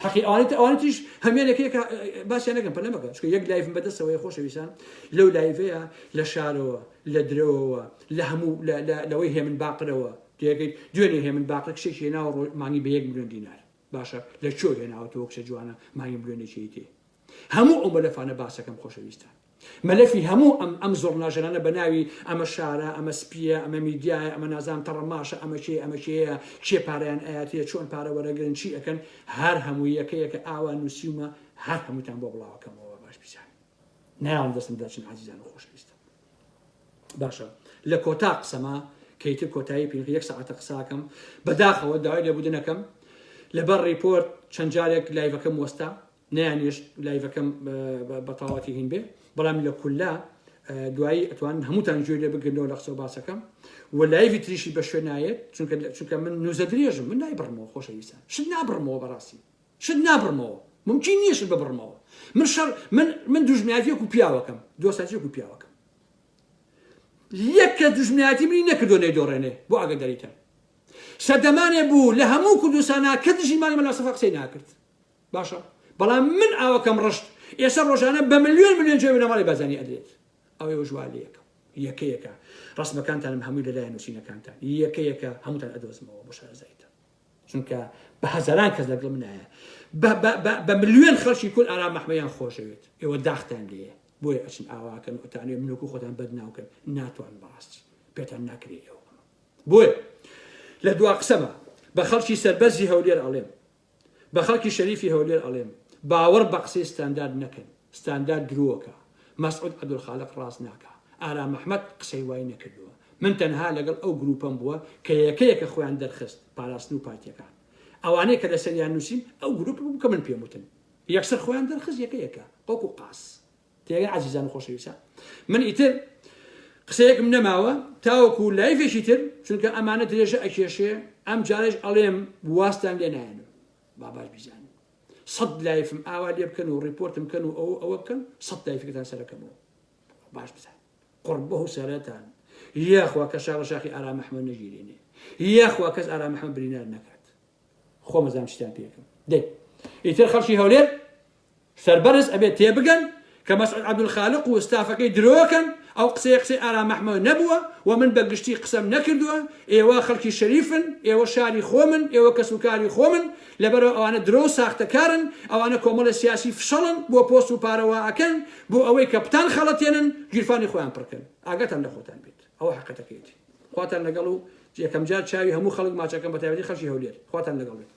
Speaker 1: حەقی ئەوانەی ئەوانەی تریش هەمیانێک هەیە کە باسیان نەکەم پەلە مەکە چونکە یەک live م بەدەستەوەی خۆشەویستان لەو live ەیە لە شارەوە لە درەوەوە لە هەموو لەوەی هێمن باقرەوە تێگەیت دوێنێ هێمن باقر کچێکی هێناوە مانگی بە یەک ملیۆن دینار باشە لە کوێ هێناوەتەوە کچە جوانە مانگی ملیۆنێکی تێ هەموو ئەو مەلەفانە باسەکەم خۆشەویستان مەلەفی هەموو ئەم ئەم زوڕناژەنانە بە ناوی ئەمە شارە، ئەمە سپییە، ئەمە میدیایە، ئەمە نازانم تەڕەماشە، ئەمە کێیە، ئەمە کێیە، کێ پارەیان ئەیاتێ، چۆن پارە وەرەگرن، چی ئەکەن، هەر هەمووی یەکە یەکە ئاوا نووسیومە، هەر هەمووتان بۆ بڵاوەکەمەوە با باش بیزانن. نایەڵم دەستم دەرچن ئازیزان و خۆشەویستان. باشە لە کۆتا قسەما کە ئیتر کۆتایی پێ یەک سەعاتە قساکەم بەداخەوە داوای لێبوردن ئەکەم لەبەر report چەند جارێک live ەکەم وەستا نەیانێشت live ەکەم بە تەواوەتی هین بێ بەڵام لە کوللا دوایی ئەتوان هەمووتان گوێ لێ بگرنەوە لە قسە و باسەکەم و live ی تریشی بە شوێن نایەت چونکە چونکە من نوزە درێژم من نایبڕمەوە خۆشەویستان شت نابڕمەوە بەڕاستی شت نابڕمەوە ممکن نییە شت ببڕمەوە من شەڕ من من دوژمنایەتیەک و پیاوەکەم دۆستایەتیەک و پیاوەکەم یەک کەس دوژمنایەتی منی نەکردو نەیدۆڕێنێ بۆ ئاگاداریتان سەردەمانێ بوو لە هەموو کوردستانا کە دژی ماڵی مەلا سەفا قسەی ناکرد باشە بەڵام من ئاوەکەم ڕشت ئێستا ڕۆژانە بە ملیۆن ملیۆن جوێن بنەماڵەی بارزانی ئەدرێت ئەوەی وەش وا لێکەم یەکە یەکە ڕسمەکانتانم هەمووی لەلایەن نووسینەکانتان یەکە یەکە هەمووتان ئەدۆزمەوە بۆ شارەزایتان چونکە بە هەزاران کەس لەگەڵ منایە بە ملیۆن خەڵکی کورد ئارام ئەحمەیان خۆشەوێت ئێوە داختان لێیە بۆیە ئەچن ئاواکەن ئەتانێ منۆکو خۆتان بەدناوکەن ناتوان بەڕاستی پێتان ناکرێ ئێوە بۆیە لە دوا قسەمە بە خەڵکی سەربەرزی هەولێر ئەڵێم بە خەڵکی شەریفی هەولێر ئەڵێم باوەڕ بە قسەی ستاندارد نەکەن ستاندارد درۆکە مەسعود عەبدولخالق ڕاست ناکا ئارام ئەحمەد قسەی وای نەکردووە من تەنها لەگەڵ ئەو گروپەم بووە کە یەکە یەکە خۆیان دەرخست پاراستن و پارتیەکان ئەوانەی کە لەسەریان نووسیم ئەو گروپ بوو کە من پێم وتن یەکسەر خۆیان دەرخست یەکە یەکە وەکو قاس تێگەن عەزیزان و خۆشەویستان من ئیتر قسەیەکم نەماوە تاوەکو live ێکی تر چونکە ئەمانە درێژە ئەکێشێ ئەم جارێش ئەڵێم واستان لێ نایەنم با باش بیزانن سەد live م ئاوا لێ بکەن و report م بکەن و ئەو ئەوە بکەن سەد live ەکەتان سەرەکەمەوە باش بزان قڕ بەو سەرەتان یاخوا کە شاڕە شاخی ئارام ئەحمەد نەگیرێنێ یاخوا کەس ئارام ئەحمەد برینار نەکات خۆمەزان شتیان پێکم دەی ئیتر خەڵکی هەولێر سەربەرز ئەبێت تێبگەن کە مەسعود عەبدولخالق و ستافەکەی درۆکەن، ئەو قسەیە قسەی ئارام ئەحمەد نەبووە و من بە گشتی قسەم نەکردووە، ئێوە خەڵکی شەریفن، ئێوە شاری خۆمن، ئێوە کەسوکاری خۆمن، لەبەرئەوە ئەوانە درۆ و ساختەکارن، ئەوانە کۆمەڵێ سیاسی فشەڵن بۆ پۆست و پارە وا ئەکەن بۆ ئەوەی کە بتان خەڵەتێنن گیرفانی خۆیان پڕکەن، ئاگاتان لە خۆتان بێت، ئەوە حەقیقەتەکەیەتی. خواتان لەگەڵ و یەکەمجار چاوی هەموو خەڵک ماچەکەم بەتایبەتی خەڵکی هەولێر، خواتان لەگەڵ بێت.